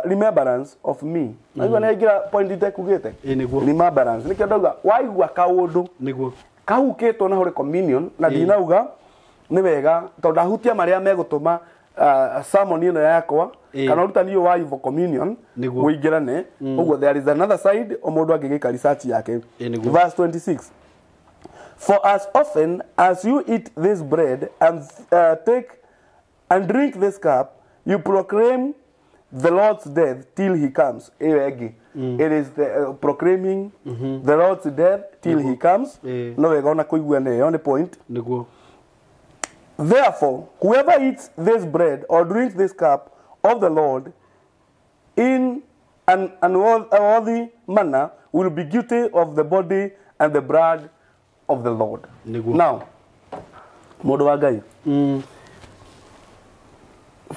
remembrance of me.'" Naigua nĩ aingĩra point itekugĩte. Ĩĩ nĩguo. Remembrance. Nĩkĩo ndauga waigua kaũndũ Nĩguo. kahukĩtwo na Holy Communion, na ndinauga nĩ wega tondũ ndahutia marĩa megũtũma sermon ĩno yakwa Ĩĩ. kana ũrutani ũyũ wa evil communion Nĩguo. ũingĩrane ũguo. There is another side o mũndũ angĩgĩka research yake. Ĩĩ, nĩguo. Verse 26: For as often as you eat this bread and take and drink this cup, you proclaim the Lord's death till he comes. Ĩyo ĩngĩ. It is the proclaiming the Lord's death till he comes. No wega ona kũigua nĩ ĩyo nĩ point. Nĩguo. Therefore, whoever eats this bread or drinks this cup of the Lord in an unworthy manner will be guilty of the body and the blood of the Lord. Nĩguo. Now, mũndũ wa Ngai,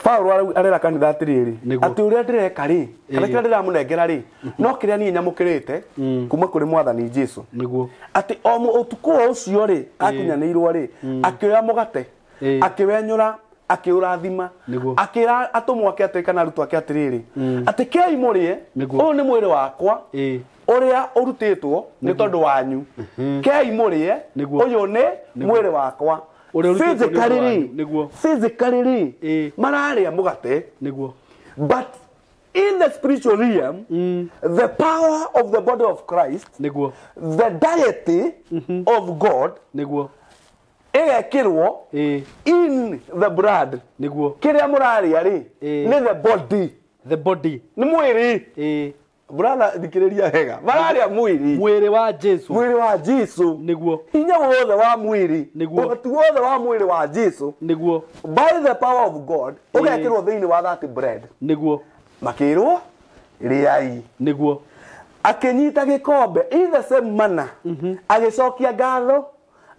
Paulo arera kanitha atĩrĩrĩ, Nĩguo. atĩ ũrĩa ndĩreka rĩ, kana kĩrĩa ndĩramũnengera rĩ, no kĩrĩa niĩ nyamũkĩrĩte kuma kũrĩ mwathani Jesu. Nĩguo. Atĩ o ũtukũ o ũcio rĩ, akunyanĩirwo rĩ, akĩoya mũgate, akĩwenyũra, akĩũrathima, Nĩguo. akĩra atũmwo ake atĩrĩ kana arutwo ake atĩrĩrĩ, atĩ kĩai mũrĩe, Nĩguo. ũyũ nĩ mwĩrĩ wakwa ũrĩa ũrutĩtwo nĩ tondũ wanyu, kei mũrĩe, Nĩguo. ũyũ nĩ mwĩrĩ wakwa. Ũrĩa ũrutĩtwo nĩ ũndũ Physically wanyu. rĩ, Nĩguo. physically rĩ, mararĩa mũgate, Nĩguo. but in the spiritual realm, the power of the body of Christ, Nĩguo. the deity of God Nĩguo. ĩgekĩrwo in the blood. Nĩguo. Kĩrĩa mũrarĩa rĩ, nĩ the body, The body. nĩ mwĩrĩ. Brother, thikĩrĩria wega, mararĩa mwĩrĩ. Mwĩrĩ wa Jesu. Mwĩrĩ wa Jesu. Nĩguo. Hinya wothe wa mwĩrĩ, Nĩguo. ũhoti wothe wa mwĩrĩ wa Jesu, Nĩguo. by the power of God, ũgekĩrwo thĩinĩ wa that bread. Nĩguo. Makĩrwo rĩai. Nĩguo. Akĩnyita gĩkombe in the same manner, agĩcokia ngatho,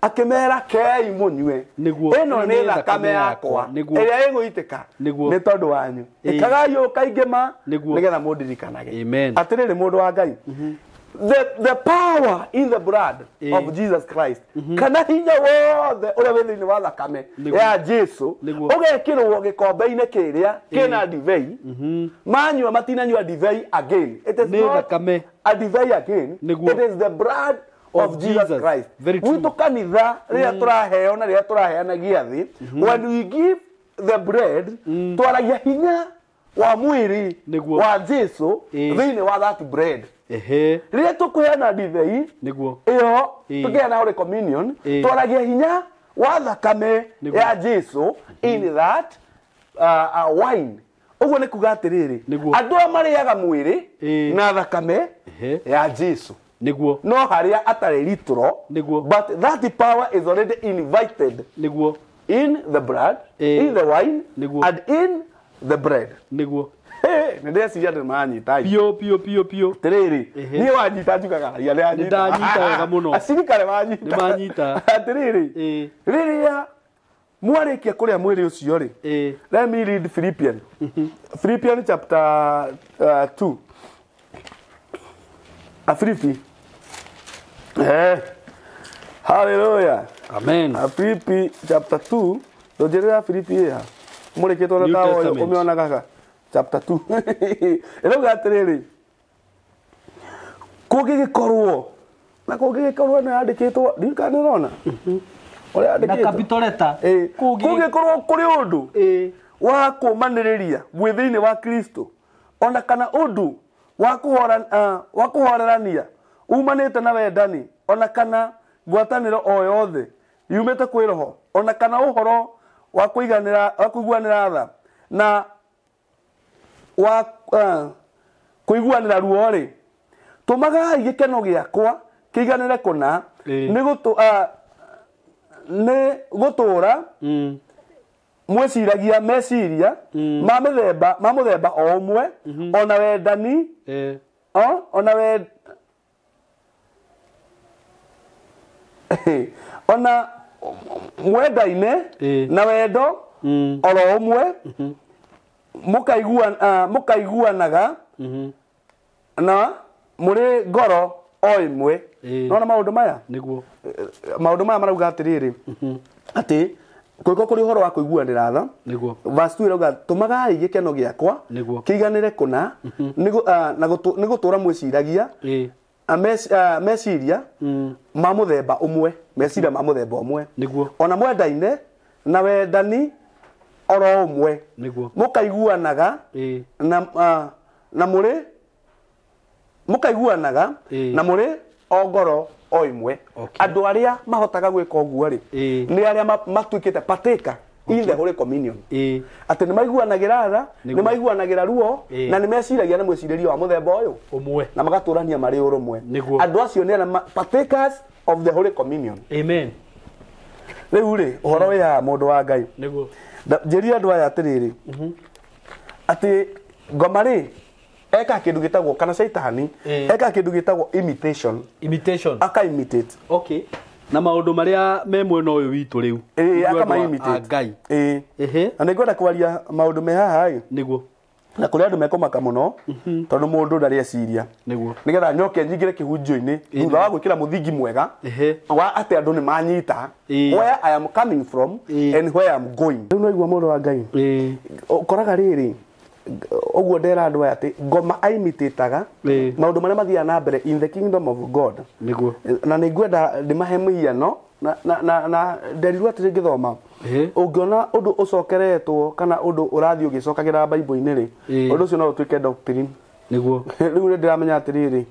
akĩmera kei mũnyue, Nĩguo. ĩno nĩ thakame yakwa Nĩguo. ĩrĩa ĩgũitĩka Nĩguo. nĩ tondũ wanyu, ĩkagai ũũ kaingĩ ma Nĩguo. nĩgetha mũndirikanage. Amen. Atĩrĩrĩ, mũndũ wa Ngai, the power in the blood of Jesus Christ, kana hinya wothe ũrĩa wĩ thĩinĩ wa thakame Nĩguo. ya Jesu, Nĩguo. ũgekĩrwo gĩkombe-inĩ kĩrĩa kĩna ndibei. Manyua matinanyua ndibei again. It is Nĩ not thakame. a ndibei again. Nĩguo. It is the blood of Jesus Jesus. Christ. Very true. Gwitũ kanitha rĩrĩa tũraheo na rĩrĩa tũraheanagia thĩ, when we give the bread, twaragia hinya wa mwĩrĩ Nĩguo. wa Jesu thĩinĩ wa that bread. Ehe. Rĩrĩa tũkũheana ndibei Nĩguo. ĩyo, tũkĩheana Holy Communion, twaragia hinya wa thakame Nĩguo. ya Jesu in that wine. Ũguo nĩ kuga atĩrĩrĩ, Nĩguo. andũ aya marĩaga mwĩrĩ na thakame ya Jesu, Nĩguo. no harĩa atarĩ literal. Nĩguo. But that power is already invited Nĩguo. in the blood, in the wine, Nĩguo. and in the bread. Nĩguo. Nĩ ndĩreciria andũ nĩmanyita. Pio pio pio pio. Atĩrĩrĩ, Ehe. niĩ wanyita njugaga raia nĩ anyita. Nĩndanyita wega mũno. Acirika nĩ manyita. Nĩmanyita. Atĩrĩrĩ, rĩrĩa mwarĩkia kũrĩa mwĩrĩ ũcio rĩ, let me read Philippians. Philippians chapter 2. Afilipi. Hallelujah. Amen. Afilipi chapter 2. Ndũnjĩrĩra Afilipi ĩha. Mũrĩkĩtwo na New tawa ũyũ Testament. ũmĩonaga ha. Chapter 2. Ĩrauga atĩrĩrĩ, kũngĩgĩkorwo na kũngĩgĩkorwo nĩ yandĩkĩtwo, ndiũĩ kana nĩ ũrona ũrĩa Na yandĩkĩtwo. capital letter. Kũngĩkorwo kũrĩ ũndũ wa kũmanĩrĩria mwĩ thĩinĩ wa Kristo, ona kana ũndũ wa kũhorerania umanĩte na wendani, ona kana ngwatanĩro o yothe yumĩte kwĩ roho, ona kana ũhoro wa kũiguanĩra tha na wa kũiguanĩra ruo-rĩ, tũmagai gĩkeno gĩakwa kĩiganĩre kũna, nĩ gũtũũra mwĩciragia meciria ma mũthemba o ũmwe, ona wendani, ona mwendaine na wendo oro ũmwe, mũkaiguanaga na mũrĩ ngoro o ĩmwe. Nona maũndũ maya? Nĩguo. Maũndũ maya marauga atĩrĩrĩ, atĩ kũngĩkorwo kũrĩ ũhoro wa kũiguanĩra tha, Nĩguo. verse 2 ĩrauga tũmagai gĩkeno gĩakwa Nĩguo. kĩiganĩre kũna, nĩ gũtũũra mwĩciragia meciria ma mũthemba ũmwe, meciria ma mũthemba ũmwe. Nĩguo. Ona mwendaine na wendani oro ũmwe. Nĩguo. Mũkaiguanaga na mũrĩ mũkaiguanaga na mũrĩ o ngoro o ĩmwe. Okay. Andũ arĩa mahotaga gwĩka ũguo rĩ, Ĩĩ. nĩ arĩa matuĩkĩte partaker in the Holy Communion. Ĩĩ. Atĩ nĩ maiguanagĩra tha, nĩ Nĩguo. maiguanagĩra ruo, Ĩĩ. na nĩ meciragia na mwĩcirĩrie wa mũthemba ũyũ Ũmwe. na magatũrania marĩ ũrũmwe. Nĩguo. Andũ acio nĩ arĩa partakers of the Holy Communion. Amen. Rĩu rĩ, ũhoro wĩ haha, mũndũ wa Ngai. Nĩguo. Njĩrire andũ aya atĩrĩrĩ, atĩ ngoma rĩ eka kĩndũ gĩtagwo, kana caitani Ĩĩ. eka kĩndũ gĩtagwo imitation. Imitation. Aka imitate. Okay. Na maũndũ marĩa me mwena ũyũ witũ rĩu. Ĩĩ, Ithuĩ aka andũ a imitate. Ngai. Ĩĩ. Ehe. Na nĩngwenda kwaria maũndũ me haha ĩ, Nĩguo. na kũrĩ andũ mekũmaka mũno tondũ mũndũ ndarĩ eciria. Nĩguo. Nĩgetha nyoke nyingĩre kĩhunjio-inĩ thutha wa gwĩkĩra mũthingi mwega Ehe. wa atĩ andũ nĩ manyita Ĩĩ. where I am coming from Ĩĩ. and where I am going. Rĩu no igua, mũndũ wa Ngai, Ĩĩ. ũkoraga rĩrĩ ũguo ndera andũ aya atĩ ngoma aimitĩtaga Ĩĩ. maũndũ marĩa mathiaga na mbere in the kingdom of God. Nĩguo. Na nĩ ngwenda ndĩmahe mũhiano na nderirwo atĩrĩ ngĩthoma, Ĩĩ. ũngĩona ũndũ ũcokeretwo kana ũndũ ũrathiĩ ũgĩcokagĩra Bible-inĩ rĩ, Ĩĩ. ũndũ ũcio no ũtuĩke doctrine. Nĩguo. Rĩu nĩ ndĩramenya atĩrĩrĩ,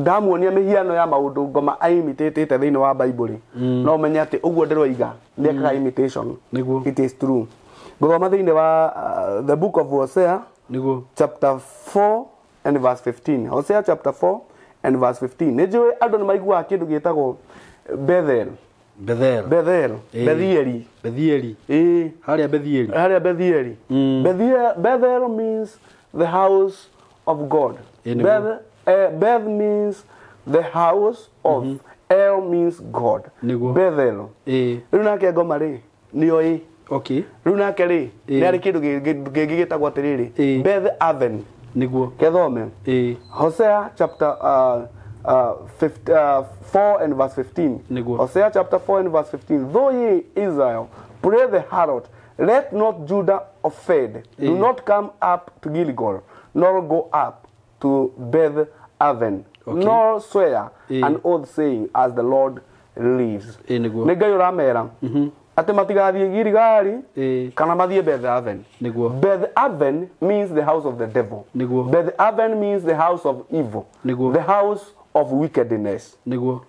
ndamuonia mĩhiano ya maũndũ ngoma aimitĩtĩte thĩinĩ wa Bible rĩ, no ũmenye atĩ ũguo ndĩroiga nĩ ekaga imitation. Nĩguo. It is true. Ngũthoma thĩinĩ wa the book of Hosea Nĩguo. chapter 4 and verse 15. Hosea chapter 4 and verse 15. Nĩ njũĩ andũ nĩ maiguaga kĩndũ gĩtagwo Bethel. Bethel. Bethel. Ĩĩ. Bethieli. Bethieli. Ĩĩ. Harĩa Bethieli. Harĩa Bethieli. Bethiel, Bethel means the house of God. Ĩĩ, nĩguo. Beth, Beth means the house of, El means God. Nĩguo. Bethel. Ĩĩ. Rĩu nake ngoma rĩ, nĩo ĩ. Okay. Rĩu nake rĩ, Ĩĩ. nĩ harĩ kĩndũ kĩngĩ gĩtagwo atĩrĩrĩ, Ĩĩ. Beth Aven. Nĩguo. Kethome. Ĩĩ. Hosea chapter 4 and verse 15. Nĩguo. Hosea chapter 4 and verse 15. Though ye Israel pray the harlot, let not Judah offend. Do Ĩĩ. not come up to Gilgal, nor go up to Beth Aven, Okay. nor swear Ĩĩ. an oath saying, as the Lord lives. Ĩĩ, nĩguo. Nĩ Ngai ũramera atĩ matigathiĩ Giligali Ĩĩ. kana mathiĩ Beth Aven. Nĩguo. Beth Aven means the house of the devil. Nĩguo. Beth Aven means the house of evil. Nĩguo. The house of wickedness. Nĩguo.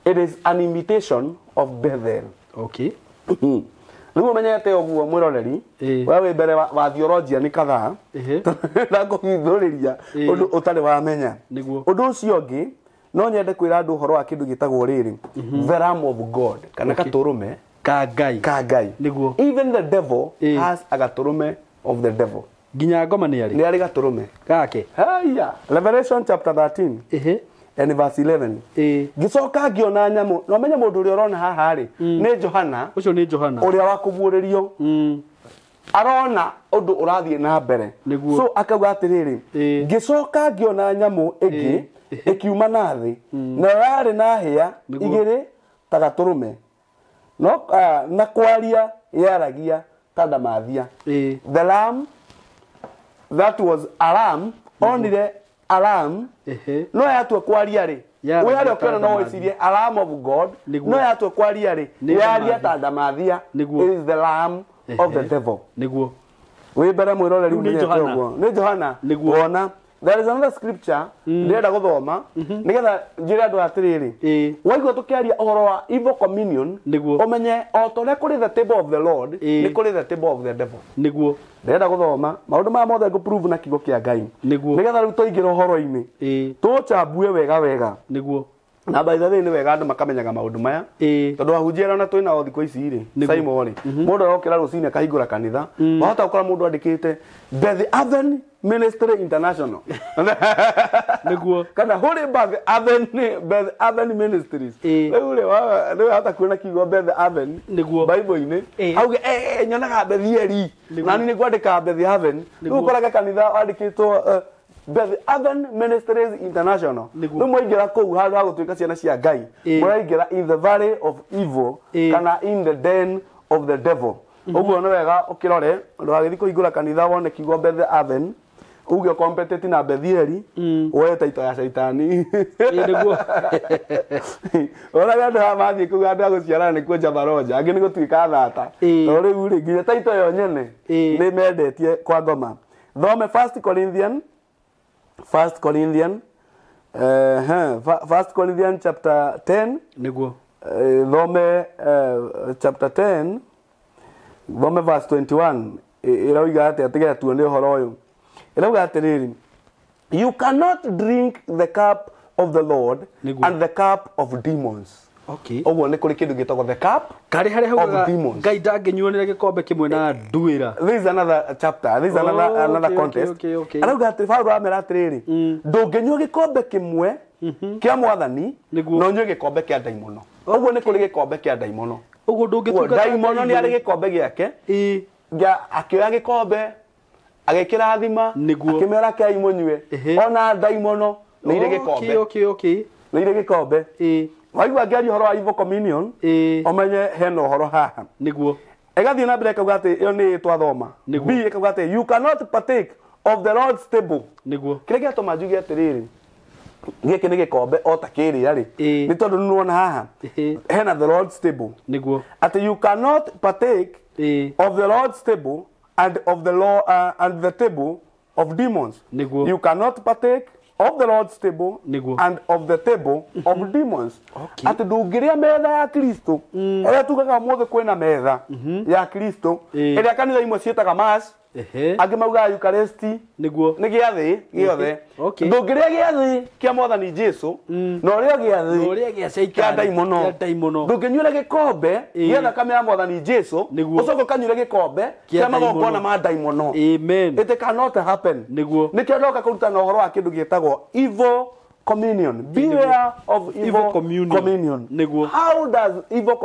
It is an imitation of Bethel. Okay. Rĩu ũmenyete ũguo, mwĩroreri, Ĩĩ. we wĩ mbere wa theologia nĩ kathaa Ĩhĩ. na kũhithũrĩria Ĩĩ. ũndũ ũtarĩ wamenya. Nĩguo. Ũndũ ũcio ũngĩ no nyende kwĩra andũ ũhoro wa kĩndũ gĩtagwo rĩrĩ, the Lamb of God, kana Okay. gatũrũme Ka Ngai. ka Ngai. Nĩguo. Even the devil Ĩĩ. has a gatũrũme of the devil. Nginya ngoma nĩ arĩ. Nĩ arĩ gatũrũme. Gake. Haya. Revelation chapter 13 Ĩhĩ. and verse 11. Ĩĩ. Ngĩcoka ngĩona nyamũ, na ũmenye mũndũ ũrĩa ũrona haha rĩ, nĩ Johana Ũcio nĩ Johana. ũrĩa wa kũguũrĩrio. Arona ũndũ ũrathiĩ na mbere. Nĩguo. So akauga atĩrĩrĩ, Ĩĩ. ngĩcoka ngĩona nyamũ ĩngĩ Ĩĩ. ĩkiuma na thĩ, nayo yarĩ na hĩa Nĩguo. igĩrĩ ta gatũrũme, no na kwaria yaragia ta ndamathia. Ĩĩ. The lamb that was a lamb, onire a lamb, Ĩhĩ. no yatua kwaria rĩ, Yaragia wĩ harĩa ta ũkĩona no ndamathia. wĩcirie a lamb of God, Nĩguo. no yatua kwaria rĩ, Nĩ yaria ndamathia. ta ndamathia. Nĩguo. It is the lamb of the Ehe. devil. Nĩguo. Wĩ mbere, mwĩroreri, Rĩu nĩ ũmenyete Johana. ũguo nĩ Johana. Nĩguo. Wona there is another scripture ndĩrenda gũthoma nĩgetha njĩre andũ atĩrĩrĩ, Ĩĩ. waigua tũkĩaria ũhoro wa evil communion, Nĩguo. ũmenye o ta ũrĩa kũrĩ the table of the Lord, Ĩĩ. nĩ kũrĩ the table of the devil. Nĩguo. Ndĩrenda gũthoma maũndũ maya mothe ngũprove na kiugo kĩa Ngai Nĩguo. nĩgetha rĩu tũingĩre ũhoro-inĩ, Ĩĩ. tũchambue wega wega. Nĩguo. Na by the way, nĩ wega andũ makamenyaga maũndũ maya, Ĩĩ. tondũ ahunjia arĩa ona twĩ nao thikũ ici rĩ, Nĩguo. Simon rĩ, mũndũ arokĩra rũcinĩ akahingũra kanitha, wahota gũkora mũndũ andĩkĩte Beth Aven Ministry International Nĩguo. kana Holy Beth Aven, Beth Aven Ministries. Ĩĩ. Rĩu rĩ, rĩu hata kuona kiugo Beth Aven Nĩguo. Bible-inĩ, Ĩĩ. auge nyonaga Bethieli Nĩguo. nani nĩ kwandĩka Beth Aven. Rĩu Nĩguo. ũkoraga kanitha wandĩkĩtwo Beth Aven Ministries International. Nĩguo. Rĩu mwaingĩra kũu, handũ ha gũtuĩka ciana cia Ngai, Ĩĩ. mũraingĩra in the valley of evil Ĩĩ. kana in the den of the devil. Ũguo nĩ wega ũkĩrore ndũgagĩthiĩ kũhingũra kanitha wone kiugo Beth Aven uge competitive na Bethieli, woe taito ya caitani. Ĩĩ, nĩguo. Onaga andũ aya mathiĩ kũu andũ a gũciarana nĩ kuonja maronja, angĩ nĩ gũtuĩka thata. Ĩĩ. Tondũ rĩu rĩ, nginya taito yo nyene Ĩĩ. nĩ mendetie kwa ngoma. Thome First Corinthian, First Corinthian First Corinthians chapter 10 Nĩguo. Thome chapter 10 thome verse 21 ĩrauga atĩa tiga tuone ũhoro ũyũ ĩrauga atĩrĩrĩ, you cannot drink the cup of the Lord Nĩguo. and the cup of demons. Okay. Ũguo nĩ kũrĩ kĩndũ gĩtagwo the cup Karĩ harĩa of haugaga demons. Ngai ndangĩnyuanĩra gĩkombe kĩmwe na nduĩra. This is another chapter, this is another, Oh, another okay, contest. okay. Arauga atĩ Paulo amera atĩrĩrĩ, ndũngĩnyua gĩkombe kĩmwe kĩa mwathani Nĩguo. na ũnyue gĩkombe kĩa ndaimono. Ũguo nĩ kũrĩ gĩkombe kĩa ndaimono. Ũguo Ũguo ndũngĩtungata ndaimono nĩ Ngai. arĩ gĩkombe gĩake Ĩĩ. akĩoya gĩkombe agĩkĩrathima Nĩguo. akĩmera kei mũnyue. Ehe. Ona ndaimono nĩ irĩ gĩkombe, Okay. nĩ irĩ gĩkombe. Ĩĩ. Waigua ngĩaria ũhoro wa evil communion, Ĩĩ. ũmenye hena ũhoro haha. Nĩguo. Ĩgathiĩ na mbere ĩkauga atĩ ĩyo nĩ twathoma. Nĩguo. B ĩkauga atĩ you cannot partake of the Lord's table. Nĩguo. Kĩrĩa gĩatũma njuge atĩrĩrĩ, gĩkĩ nĩ gĩkombe o ta kĩrĩa rĩ, Ĩĩ. nĩ tondũ nĩwona haha Ĩhĩ. hena the Lord's table, Nĩguo. atĩ you cannot partake Ĩĩ. of the Lord's table and of the law and the table of demons. Nĩguo. You cannot partake of the Lord's table Nĩguo. and of the table of demons. Okay. Atĩ ndũngĩrĩa metha ya Kristo ĩrĩa tugaga ũmũthĩ kwĩna metha ya Kristo Ĩĩ. ĩrĩa kanitha imwe ciĩtaga mass, Ehe. angĩ maugaga Eucharist, Nĩguo. nĩ gĩathĩ gĩothe. Okay. Ndũngĩrĩa gĩathĩ kĩa mwathani Jesu na ũrĩo gĩathĩ Ũrĩa gĩa caitani. kĩa ndaimono. Kĩa ndaimono. Ndũngĩnyuĩra gĩkombe Ĩĩ. gĩa thakame ya mwathani Jesu Nĩguo. ũcoke ũkanyuĩre gĩkombe Kĩa kĩa magongona ndaimono. ma ndaimono. Amen. It cannot happen. Nĩguo. Nĩkĩo ndoka kũrutana ũhoro wa kĩndũ gĩtagwo evil communion. Beware of evil, Evil communion. communion. Nĩguo. How does evil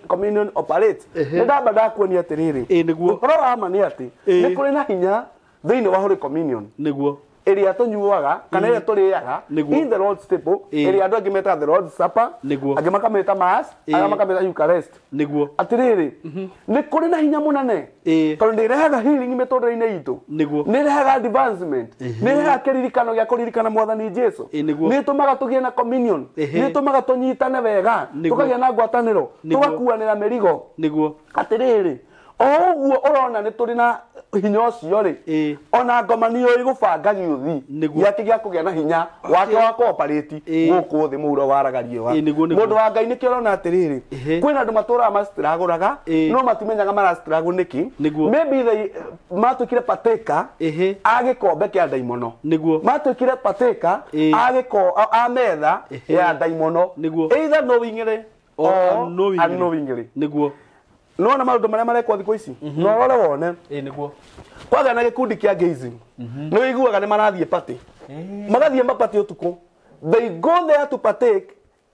communion operate? Ehe. Nĩ ndamba ndakuonia atĩrĩrĩ, Ĩĩ, nĩguo. ũhoro wa ma nĩ atĩ Ĩĩ. nĩ kũrĩ na hinya thĩinĩ wa Holy Communion Nĩguo. ĩrĩa tũnyuaga kana ĩrĩa tũrĩaga Nĩguo. in the Lord's table, Ĩĩ. ĩrĩa andũ angĩ metaga the Lord's Supper, Nĩguo. angĩ makamĩta mass, Ĩĩ. angĩ makamĩta Eucharist. Nĩguo. Atĩrĩrĩ, nĩ kũrĩ na hinya mũnene Ĩĩ. tondũ nĩ ĩrehaga healing mĩtũrĩre-inĩ itũ, Nĩguo. nĩ ĩrehaga advancement, nĩ ĩrehaga kĩririkano gĩa kũririkana mwathani Jesu, Ĩĩ, nĩguo. nĩ ĩtũmaga tũgĩe na communion, Ehe. nĩ ĩtũmaga tũnyitane wega, Nĩguo. tũkagĩa na ngwatanĩro, Nĩguo. tũgakuanĩra mĩrigo. Nĩguo. Atĩrĩrĩ, o ũguo ũrona nĩ tũrĩ na hinya ũcio rĩ, Ĩĩ. ona ngoma nĩ yũĩ gũbanga gĩũthi Nĩguo. gĩake gĩa kũgĩa na hinya wake wa cooperate Ĩĩ. gũkũ thĩ mũhuro waraga riũa. Ĩĩ, nĩguo, nĩguo. Mũndũ wa Ngai nĩkĩo ũrona atĩrĩrĩ, Ehe. kwĩna andũ matũraga macitiragũraga Ĩĩ. no matimenyaga maracitiragũ nĩkĩ. Nĩguo. Maybe they matuĩkire partaker Ehe. a gĩkombe kĩa ndaimono, Nĩguo. matuĩkire partaker Ĩĩ. a gĩko a metha Ehe. ya ndaimono, Nĩguo. either knowingly Or or unknowingly. unknowingly. Nĩguo. Nona maũndũ marĩa marekwo thikũ ici, no ũrore wone Ĩĩ, nĩguo. kwagĩa na gĩkundi kĩa ngeizi, nĩ ũiguaga nĩ marathiĩ party, magathiĩ mapatĩ ũtukũ. They go there to partake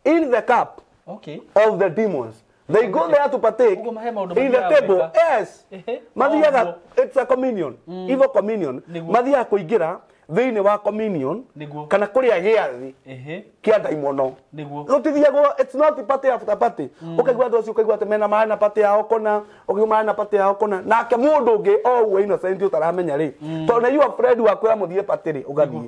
in the cup Okay. of the demons. They go there to partake Ũguo mahe maũndũ in the mathiaga table. gwĩka. Yes, Ehe. mathiaga, Ũguo. it's a communion, evil communion. Nĩguo. Mathiaga kũingĩra thĩinĩ wa communion Nĩguo. kana kũrĩa gĩathĩ Ehe. kĩa ndaimono. Nĩguo. Gũtithiagwo, it's not party after party. Ũkaigua andũ acio, ũkaigua atĩ mena marĩ na party yao kũna, ũkaigua marĩ na party yao kũna, nake mũndũ ũngĩ o ũguo innocent ũtaramenya rĩ, tondũ nĩ your friend wakwĩra mũthiĩ party rĩ, ũgathiĩ.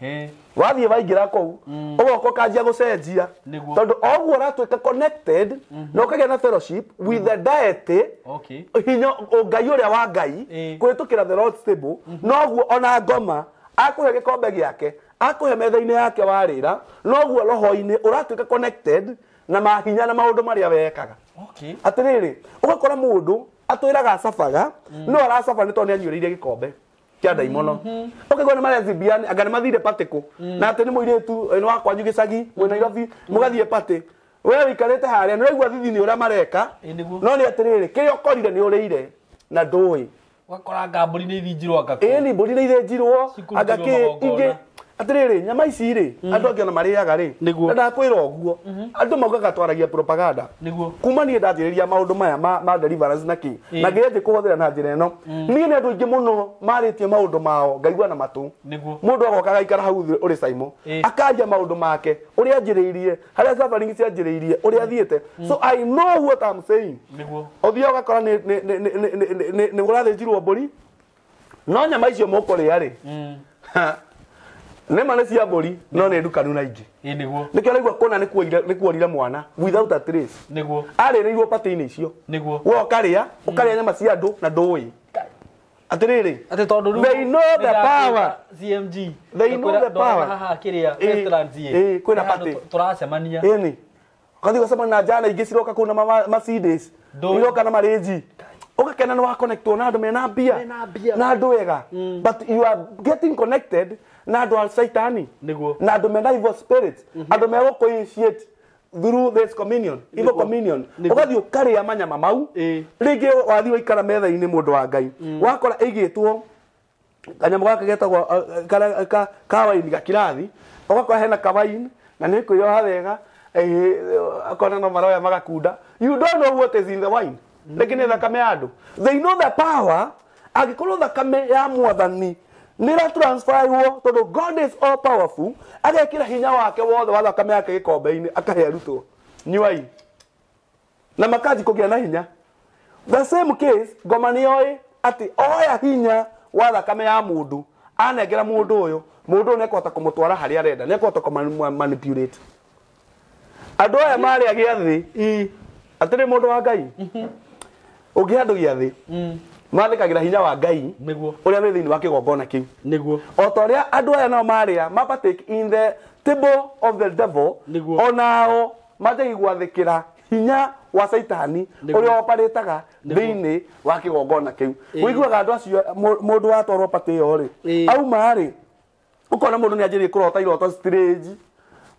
Ehe. Wathiĩ waingĩra kũu, ũgoka ũkanjia gũcenjia, Nĩguo. tondũ o ũguo ũratuĩka connected na ũkagĩa na fellowship with the deity, Okay. hinya Ngai ũrĩa wa Ngai Ĩĩ. kũhĩtũkĩra the Lord's table, noguo ona ngoma akũhe gĩkombe gĩake, akũhe metha-inĩ yake warĩra, noguo roho-inĩ ũratuĩka connected na mahinya na maũndũ marĩa wekaga. Okay. Atĩrĩrĩ, ũgakora mũndũ atwĩraga acabaga, no aracaba nĩ tondũ nĩ anyuĩrĩire gĩkombe kĩa ndaimono. Ũkaigua nĩ malesbian, anga nĩ mathire party kũ, na atĩ nĩ mũirĩtu nĩ wa kwanyu gĩcagi mwĩ Nairobi, mũgathiĩ party, we ũikarĩte harĩa nĩ ũraigua thithi nĩ ũrĩa mareka, Ĩĩ, nĩguo. no nĩ atĩrĩrĩ, kĩrĩa ũkorire nĩ ũrĩire na ndũĩ. Ũgakora anga mbũri nĩ ithinjirwo anga kũ. Ĩĩ, ni mbũri nĩ ithĩnjirwo, Cikũrutĩrwo anga kĩ magongona. ingĩ. Atĩrĩrĩ, nyama ici rĩ, andũ angĩ ona marĩaga rĩ, Nĩguo. na ndakwĩra ũguo, andũ maugaga twaragia propaganda. Nĩguo. Kuma niĩ ndanjĩrĩria maũndũ maya ma deliverance na kĩ, Ĩĩ. na ngĩanjia kũhũthĩra na njĩra ĩno, niĩ nĩ andũ aingĩ mũno marĩtie maũndũ mao ngaigua na matũ. Nĩguo. Mũndũ agoka agaikara hau thĩ ũrĩ Saimo, Ĩĩ. akaria maũndũ make ũrĩa anjĩrĩirie, harĩa suffering cianjĩrĩirie, ũrĩa athiĩte. So I know what I'm saying. Nĩguo. Ũthiaga ũgakora nĩ ũrathĩnjirwo mbũri, no nyama icio mũkũrĩa rĩ, nĩma nĩ cia mbũri, no nĩ ndukanu na ingĩ. Ĩĩ, nĩguo. Nĩkĩo ũraigua kũna nĩ kuorire mwana without a trace. Nĩguo. Arĩrĩirwo patĩ-inĩ icio. Nĩguo. We ũkarĩa, ũkarĩa nyama cia andũ na ndũĩ. Atiriri, Atĩ tondũ rĩu they know the power. CMG. They know the power. Haha kĩrĩa restaurant ĩ. Kwĩna party. Tũracemania. Ĩni ũgathiĩ ũgacemania na njana ingĩ ciroka kũu na Mercedes, iroka na marĩnji, ũgakena nĩ wa connectwo na andũ mena mbia, Mena mbia. na andũ ega, but you are getting connected na andũ a Saitani Nĩguo. na andũ mena evil spirits, andũ megũkũ initiate through this communion, evil communion. Nĩguo. Ũgathiĩ ũkarĩa manyama mau, rĩngĩ wathiĩ waikara metha-inĩ, mũndũ wa Ngai, wakora ĩigĩtwo kanyamũ gaka getagwo kawaini gakirathi, ũgakora hena kawaini na nĩ kwĩyoha wega, akona no maroya magakunda. You don't know what is in the wine. Rĩngĩ nĩ thakame ya andũ. They know the power. Angĩkorwo thakame ya Mwathani nĩ ĩra transferwo, tondũ God is all powerful, agekĩra hinya wake wothe wa thakame yake gĩkombe-inĩ, akahe arutwo, nyuai, na makaji kũgĩa na hinya. The same case, ngoma nĩ yoĩ atĩ oya hinya wa thakame ya mũndũ, anengera mũndũ ũyũ, mũndũ ũyũ nĩekũhota kũmũtwara harĩa arenda, nĩekũhota kũmanipulate andũ aya marĩa gĩathĩ. Atĩrĩ, mũndũ wa Ngai, ũngĩ andũ gĩathĩ mathĩkagĩra hinya wa Ngai Nĩguo. ũrĩa wĩ thĩinĩ wa kĩgongona kĩu. Nĩguo. O ta ũrĩa andũ aya nao marĩa ma partake in the table of the devil, Nĩguo. onao manjagia gwathĩkĩra hinya wa Saitani Nĩguo. ũrĩa oparĩtaga Nĩguo. thĩinĩ wa kĩgongona kĩu. Ũiguaga andũ acio, mũndũ watwarwo patĩ ĩyo rĩ, auma rĩ, ũkona mũndũ nĩ anjĩrĩria kũrota iroto strange,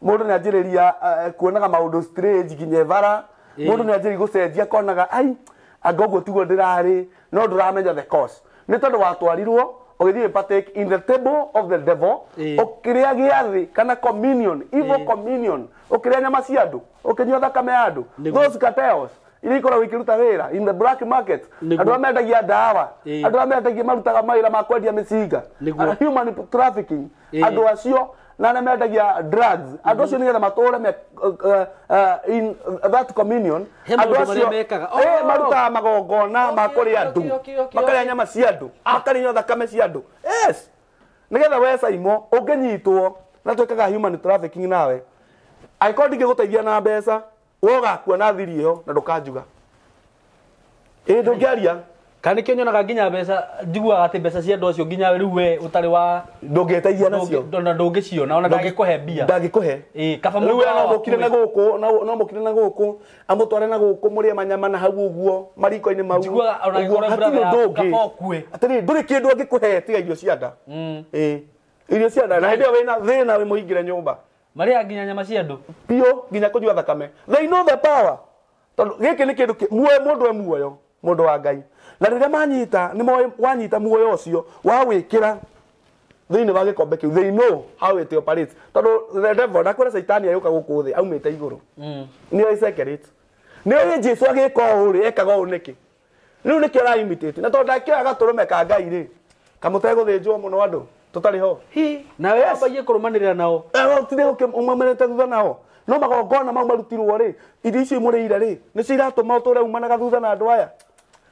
mũndũ nĩ anjĩrĩria kuonaga maũndũ strange nginya bara, mũndũ nĩ anjĩrĩria gũcenjia, akonaga ai anga ũguo tiguo ndĩrarĩ, no ndũramenya the cause nĩ tondũ watwarirwo ũgĩthiĩ partake in the table of the devil, ũkĩrĩa gĩathĩ kana communion, evil communion, ũkĩrĩa nyama cia andũ, ũkĩnyua thakame ya andũ. Nĩguo. Those cartels iria ikoragwo ikĩruta wĩra in the black market, Nĩguo. andũ arĩa mendagia ndawa, andũ arĩa mendagia, marutaga mawĩra ma kwendia mĩcinga, Nĩguo. Human trafficking, andũ acio na arĩa mendagia drugs, andũ acio nĩgetha matũre me in that communion, He maũndũ marĩa mekaga. Oh. Marutaga magongona ma kũrĩa andũ, makarĩa nyama cia andũ, makarĩa thakame cia andũ, yes, nĩgetha we Saimo ũngĩnyitwo na twĩkaga human trafficking nawe, angĩkorwo ndingĩgũteithia na mbeca, we ũgakua na thiri ĩyo na ndũkanjuga ĩ ndũngĩaria. Kana nĩkĩo nyonaga nginya mbeca, njiguaga atĩ mbeca cia andũ acio nginya rĩu we ũtarĩ wa Ndũngĩteithia nacio. Na ndũngĩciona ona ndangĩkũhe mbia. Ndangĩkũhe. Kaba Rĩu mũndũ we no wao mũkire na akue. gũkũ, no mũkire na gũkũ, amũtware na gũkũ, mũrĩe manyama na hau ũguo mariko-inĩ mau. Njiguaga ona Ũguo, angĩkorwo hatirĩ brother ũndũ yaku, ũngĩ. kaba ũkue. Atĩrĩrĩ, ndũrĩ kĩndũ angĩkũhe tiga irio cia nda. Irio cia nda, na hĩndĩ ĩyo wĩna thĩna, wĩ mũhingĩre nyũmba. Marĩaga nginya nyama cia andũ. Biũ, nginya kũnyua thakame. They know the power, tondũ gĩkĩ nĩ kĩndũ muoyo, mũndũ e muoyo, mũndũ wa Ngai, na rĩrĩa manyita nĩ moĩ wanyita muoyo ũcio wawĩkĩra thĩinĩ wa gĩkombe kĩu, they know how it operates, tondũ the devil, ndakwĩra, Saitani agĩũka gũkũ thĩ aumĩte igũrũ, nĩ oĩ secret, nĩ oĩ Jesu agĩka ũũ rĩ, ekaga ũũ nĩkĩ, rĩu nĩkĩo ara imitate, na tondũ ndakĩoya gatũrũme ka Ngai rĩ, kamũtegũthĩnjwo mũno andũ tũtarĩ ho. Hi, nawe wambagie kũrũmanĩrĩra nao. Tire ũmamerete thutha nao, no magongona mau marutirwo rĩ, irio icio mũrĩire rĩ, nĩcio iratũma ũtũre umanaga thutha na andũ aya.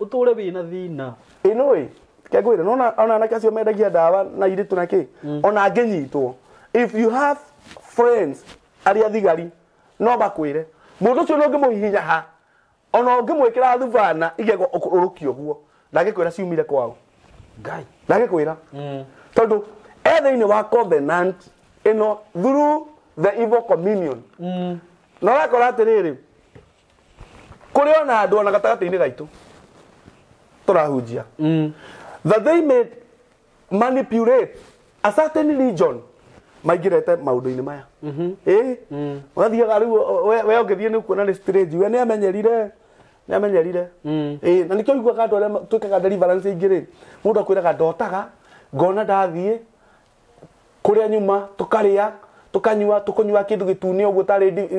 Ũtũre wĩna thĩna. Ĩno ĩ kengwĩre nona ona anake acio mendagia ndawa na irĩtu na kĩ, ona angĩnyitwo, if you have friends arĩa thigari, no makwĩre mũndũ ũcio ndũngĩmũhihinya ha, ona ũngĩmwĩkĩra thubana igego ũrũki ũguo, ndangĩkwĩra ciumire kwao. Ngai. Ndangĩkwĩra, tondũ e thĩinĩ wa covenant ĩno through the evil communion. Na ũrakora atĩrĩrĩ, kũrĩ ona andũ ona gatagatĩ-inĩ gaitũ tũrahunjia that they may manipulate a certain region, maingĩrĩte maũndũ-inĩ maya. Ĩ ũgathiaga rĩu we ũngĩthiĩ nĩ ũkuona nĩ strange, we nĩ amenyerire, nĩ amenyerire. Ĩ na nĩkĩo ũiguaga andũ arĩa twĩkaga deliverance ingĩ rĩ, mũndũ akwĩraga ndotaga ngona ndathiĩ kũrĩa nyuma, tũkarĩa, tũkanyua, tũkũnyua kĩndũ gĩtune ũguo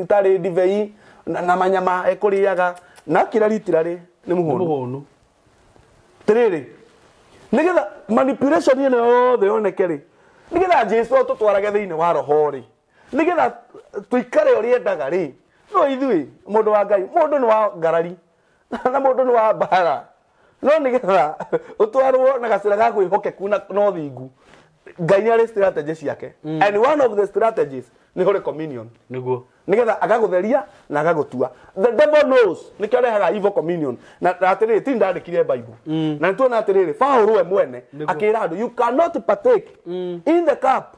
tarĩ ndibei na manyama ekũrĩaga, na kĩra ritirarĩ nĩ mũhũnu. Mũhũnu. Tirĩrĩ, nĩgetha manipulation ĩno yothe yoneke rĩ, nĩgetha Jesu atũtwarage thĩinĩ wa roho rĩ, nĩgetha tũikare ũrĩa endaga rĩ, no ithuĩ, mũndũ wa Ngai, mũndũ nĩ wa ngarari na mũndũ nĩ wa mbara, no nĩgetha ũtwarwo na gacĩra ga kwĩhokeku na ũthingu, Ngai nĩ arĩ strategy ciake, and one of the strategies Nĩ Holy Communion. Nĩguo. Nigetha agagũtheria na agagũtua. The devil knows nĩkĩo arehaga evil communion. Na atĩrĩrĩ, ti ndandĩkire Bible. Na nĩtuona atĩrĩrĩ, Paũlũ we mwene akĩra andũ, you cannot partake in the cup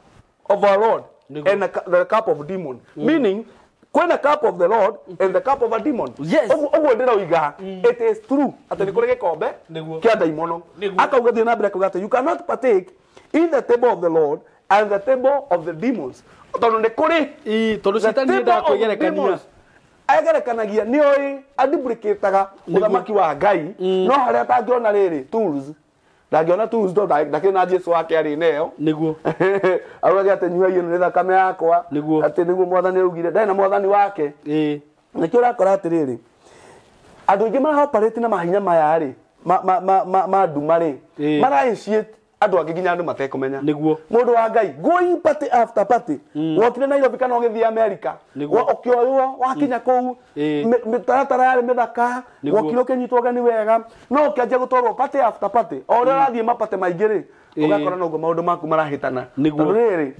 of our Lord and the cup of demon. Meaning, kwĩna cup of the Lord and the cup of a demon. Yes. Ũguo ndĩroiga, it is true atĩ nĩ kũrĩ gĩkombe kĩa ndaimono. Akauga thiĩ na mbere akauga atĩ you cannot partake in the table of the Lord and the table of the demons. Tondũ nĩ kũrĩ tondũ cetani endaga kwĩgerekania. Egerekanagia nĩ oĩ aduplicataga ũthamaki wa Ngai, no harĩa atangĩona rĩrĩ tools, ndangĩona tools tondũ ndakĩrĩ na Jesu wake arĩ nayo. Nĩguo. Augage atĩ nyuai ĩno nĩ thakame yakwa. Nĩguo. Atĩ nĩguo mwathani augire, ndarĩ na mwathani wake. Nĩkĩo ũrakora atĩrĩrĩ, andũ aingĩ maraoperate na mahinya maya rĩ, ma nduma rĩ, mara initiate andũ angĩ nginya andũ matekũmenya. Nĩguo. Mũndũ wa Ngai, going party after party. Wokire Nairobi kana ũgĩthiĩ America. Ũkĩoywo wakinya kũu, mĩtaratara yarĩ mĩthaka, wokire ũkĩnyitwo ũgeni wega, no ũkĩanjia gũtwarwo party after party. O ũrĩa ũrathiĩ mapate maingĩ rĩ, ũgakora noguo maũndũ maku marahĩtana. Nĩguo. Tondũ rĩrĩ,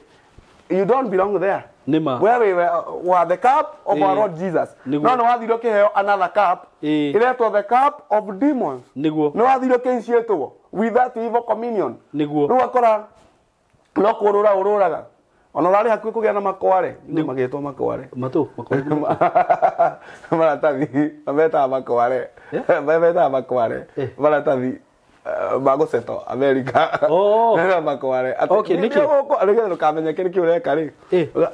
you don't belong there. Nĩma. Where we were the cup of our Lord Jesus. Nĩguo. No nĩ wathire ũkĩheo another cup. Ĩretwo the cup of demons. Nĩguo. Nĩ wathire ũkĩinitiatwo with that evil communion. Nĩguo. Rĩu ũgakora no kũũrũra ũrũraga. Ona ũrarĩ hakuhĩ kũgĩa na makware. Nĩ magĩtwo makware. Matũ, makware. Maratathi, metaga makware. Metaga makware. Maratathi magũcetwo America. Oh. Makware. Okay, nĩkĩ? Nĩgetha ndũkamenyeke nĩkĩ ũreka rĩ.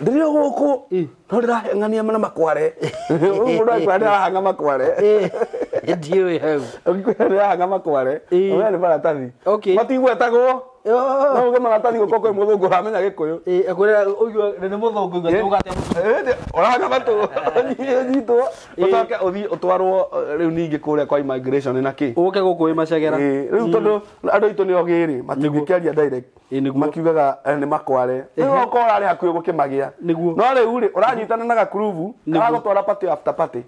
Ndĩrĩ o gũkũ. No ndĩrahang'ania na makware. Mũndũ akiuga ndĩrahang'a makware. Ndiũĩ hau. Ũngĩkwĩra ndĩrahang'a makware. Ĩ. We nĩ maratathi. Okay. Matigwetagwo. No uge maratathi gũkorwo kwĩ mũthũngũ ũramenya Gĩkũyũ. Akwĩra ũigue nĩ mũthũngũ ũigue tuga atĩa. Ũrahang'a matũ. Ũnyitwo. Ũcoke ũthiĩ ũtwarwo rĩu ningĩ kũrĩa kwa immigration na kĩ. Ũke gũkũ wĩ macegera. Rĩu tondũ andũ aitũ nĩ ogĩ rĩ, matingĩkĩaria direct. Makiugaga nĩ makware. Rĩu okorwo ũrarĩ hakuhĩ gũkĩmagĩa. Nĩguo. No rĩu rĩ, ũranyitana na gakurubu karagũtwara party after party.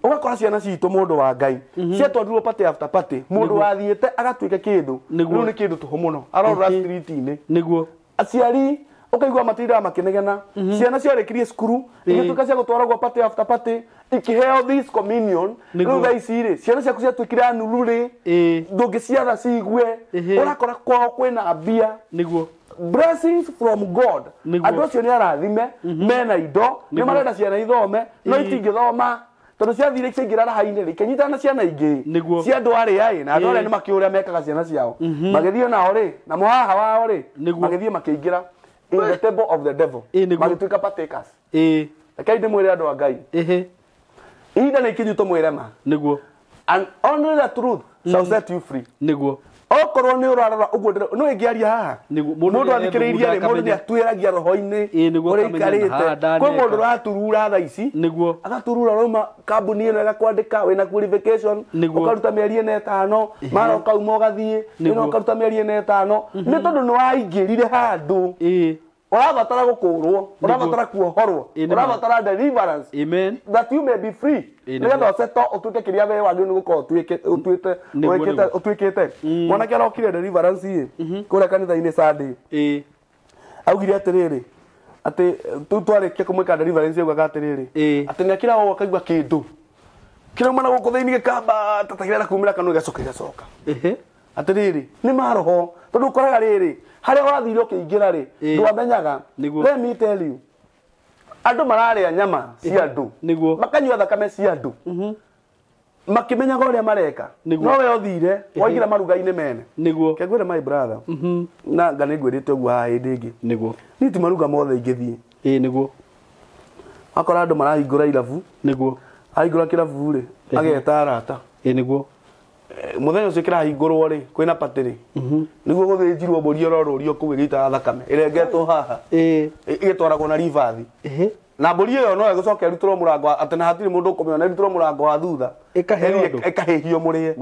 Ũgakora ciana citũ mũndũ wa Ngai ciatwarirwo party after party, mũndũ wathiĩte agatuĩka kĩndũ. Nĩguo. Rĩu nĩ kĩndũ tũhũ mũno. Arorora street-inĩ. Nĩguo. Aciari ũkaigua matindaga makĩnegena. Ciana ciarĩkirie cukuru, igĩtuĩka cia gũtwaragwo party after party, ikĩheo this communion. Nĩguo. Rĩu thaa ici rĩ, ciana ciaku ciatuĩkire anuru rĩ, ndũngĩciatha ciigue. Ũrakora kwao kwĩna mbia. Nĩguo. Blessings from God. Nĩguo. Andũ acio nĩ arathime, mena indo, nĩ marenda ciana ithome, no itingĩthoma. Tondũ ciathire ciaingĩra raha-inĩ rĩ, ikĩnyitana na ciana ingĩ. Nĩguo. Cia andũ arĩa ĩ, na andũ arĩa nĩ makĩũĩ ũrĩa mekaga ciana ciao. Magĩthiĩ nao rĩ, na mũhaha wao rĩ, Nĩguo. magĩthiĩ makĩingĩra in the table of the devil. Nĩguo. Magĩtuĩka partakers. Rekei ndĩmwĩre andũ a Ngai. Ihinda nĩ ikinyu tũmwĩre ma. Nĩguo. And only the truth shall set you free. Nĩguo. Okorwo nĩ ũrarora ũguo no ĩngĩaria haha. Nĩguo. Mũndũ athikĩrĩirie rĩ, mũndũ nĩ atuĩragia roho-inĩ Nĩguo ũrĩa akamenya aikarĩte. haha Kwĩ mũndũ ndaneka. ũraturura thaa ici. Nĩguo. Agaturura ũrauma kambuni ĩno ĩgakwandĩka wĩna qualification, Nĩguo. ũkaruta mĩeri ĩna ĩtano, mara ũkauma ũgathiĩ, ĩno Nĩguo. ũkaruta mĩeri ĩna ĩtano. Nĩ tondũ nĩ waingĩrire handũ. Ũrabatara gũkũrwo, ũrabatara kuohorwo, Ĩ, nĩ ma. ũrabatara deliverance. Amen. That you may be free. Ĩ, nĩguo. Nĩgetha ũceto ũtuĩke kĩrĩa we wagĩrĩirwo nĩ gũkorwo ũtuĩte Nĩguo, ũĩkĩte nĩguo. ũtuĩkĩte. Mwanake arokire deliverance ĩ, kũrĩa kanitha-inĩ Sunday. Augire atĩrĩrĩ, atĩ tu twarĩkia kũmwĩka deliverance augaga atĩrĩrĩ, atĩ nĩ akĩra ũũ akaigua kĩndũ kĩrauma na gũkũ thĩinĩ gĩkambata ta kĩrenda kumĩra kanua gĩgacoka gĩgacoka. Atĩrĩrĩ, nĩ maroho tondũ ũkoraga rĩrĩ, harĩa wathire ũkĩingĩra rĩ, ndwamenyaga. Nĩguo. Let me tell you, andũ mararĩa nyama cia andũ. Nĩguo. Makanyua thakame cia andũ. Makĩmenyaga ũrĩa mareka. Nĩguo. No we ũthire, waingĩra maruga-inĩ mene. Nĩguo. Reke ngwĩre my brother. Na nga nĩ ngwĩrĩte ũguo haha hĩndĩ ĩngĩ. Nĩguo. Niĩ ti maruga mothe ingĩthiĩ. Nĩguo. Wakora andũ marahingũra irabu. Nĩguo. Ahingũra kĩrabu rĩ, ageta arata. Nĩguo. Mũthenya ũcio kĩrahingũrwo rĩ, kwĩna party rĩ. Nĩguo gũthĩnjirwo mbũri ĩrorũrio kũu ĩgĩitaga thakame. Ĩrengetwo haha. Ĩgĩtwaragwo na ribathi. Na mbũri ĩyo no ĩgũcoka ĩrutĩrwo mũrango atĩ na hatirĩ mũndũ ũkũmĩona, ĩrutĩrwo mũrango wa thutha. Ĩkaheo andũ. Ĩkahĩhio mũrĩe.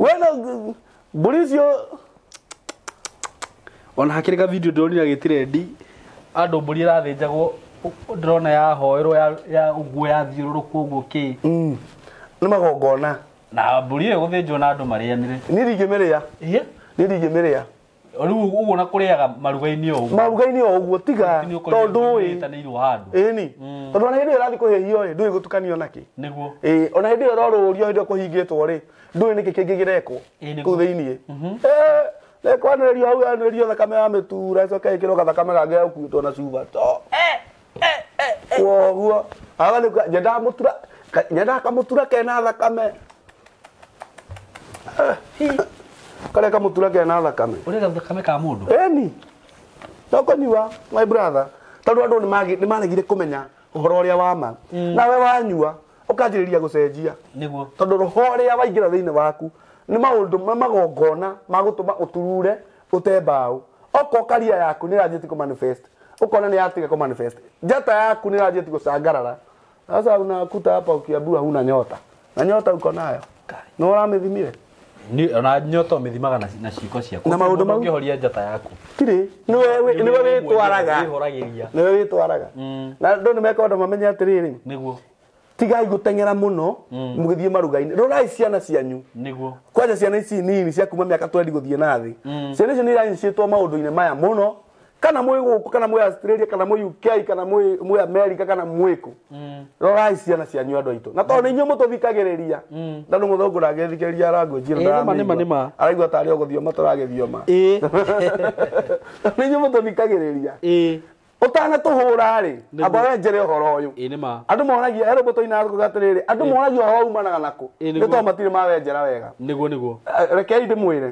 We no mbũri icio Ona hakĩrĩ ka video ndĩronire gĩtirendi andũ mbũri ĩrathĩnjagwo ndĩrona yahoerwo ya ũguo yathiũrũrũkwo ũguo kĩ. Nĩ magongona. Na mbũri ĩyo gũthĩnjwo na andũ marĩanĩre. Niĩ ndingĩmĩrĩa. Niĩ ndingĩmĩrĩa. Rĩu ũguo na kũrĩaga maruga-inĩ o ũguo. Maruga-inĩ o ũguo tiga tondũ ndũĩ. Ĩtanĩirwo handũ. Ĩni. Tondũ ona hĩndĩ ĩyo ĩrathiĩ kũhĩhio rĩ, ndũĩ gũtukanio nakĩ. Nĩguo. Ĩĩ, ona hĩndĩ ĩyo ĩrorũrio hĩndĩ ĩyo kũhingĩtwo rĩ, ndũĩ nĩkĩ kĩngĩ kĩrekwo Ĩĩ, nĩguo. kũu thĩiniĩ. Nĩkwanĩrĩrio hau yanĩrĩrio thakame ya mĩtura ĩcoke ĩkĩrwo gathakame kangĩ gakuĩtwo na cuba. To. Kwoguo aga nyendaga mũtura nyendaga kamũtura kena thakame. Karĩa kamũtura kena thakame. Ũrĩa thakame ka mũndũ. Eni. Tokonyua my brother. Tondũ andũ nĩ maregire kũmenya ũhoro ũrĩa wa ma. Nawe wanyua ũkanjĩrĩria gũcenjia. Nĩguo. Tondũ roho ũrĩa waingĩra thĩinĩ waku nĩ maũndũ ma magongona ma gũtũma ũturure ũte mbaũ. Okorwo karia yaku nĩ ĩranjĩtie kũ manifest, ũkona nĩ yatiga kũ manifest. Njata yaku nĩ ĩranjĩtie gũcangarara. Sasa unakuta hapa ukiambiwa huna nyota. Na nyota uko nayo. Nĩ ũramĩthimire? Ni ona nyota ũmĩthimaga na ciĩko ciaku. Na maũndũ mau? Ũngĩhoria njata yaku. Tirĩ. Nĩwe wĩtwaraga. Wĩhoragĩria. Nĩwe wĩtwaraga. Na andũ nĩ mekwenda mamenye atĩrĩrĩ. Nĩguo. Tigai gũteng'era mũno mũgĩthiĩ maruga-inĩ. Rorai ciana cianyu. Nĩguo. Kwanja ciana ici nini cia kuma mĩaka 20 gũthiĩ na thĩ. Ciana icio nĩ irainiciĩtwo maũndũ-inĩ maya mũno. Kana mwĩ gũkũ, kana mwĩ Australia, kana mwĩ UK, kana mwĩ America, kana mwĩ kũ. Rorai ciana cianyu andũ aitũ. Na tondũ nĩ inyuĩ mũtũthikagĩrĩria. Tondũ mũthũngũ ndangĩthikĩrĩria language ĩno Ĩĩ, nĩma, nĩma, ndaramĩigua. nĩma. Araigua tarĩ o gũthioma tũragĩthioma. Ĩĩ. Nĩ inyuĩ mũtũthikagĩrĩria. Ĩĩ. Ũtanatũhũra rĩ, Nĩguo. amba wenjere ũhoro ũyũ. Ĩĩ nĩma. Andũ moragia herå mbå tå inaga atĩrĩrĩ andũ moragia ũhoro umanaga nakũ Ĩĩ, nĩ nĩguo. tondũ matirĩ mawenjera wega. Nĩguo nĩguo. Rekei ndĩmwĩre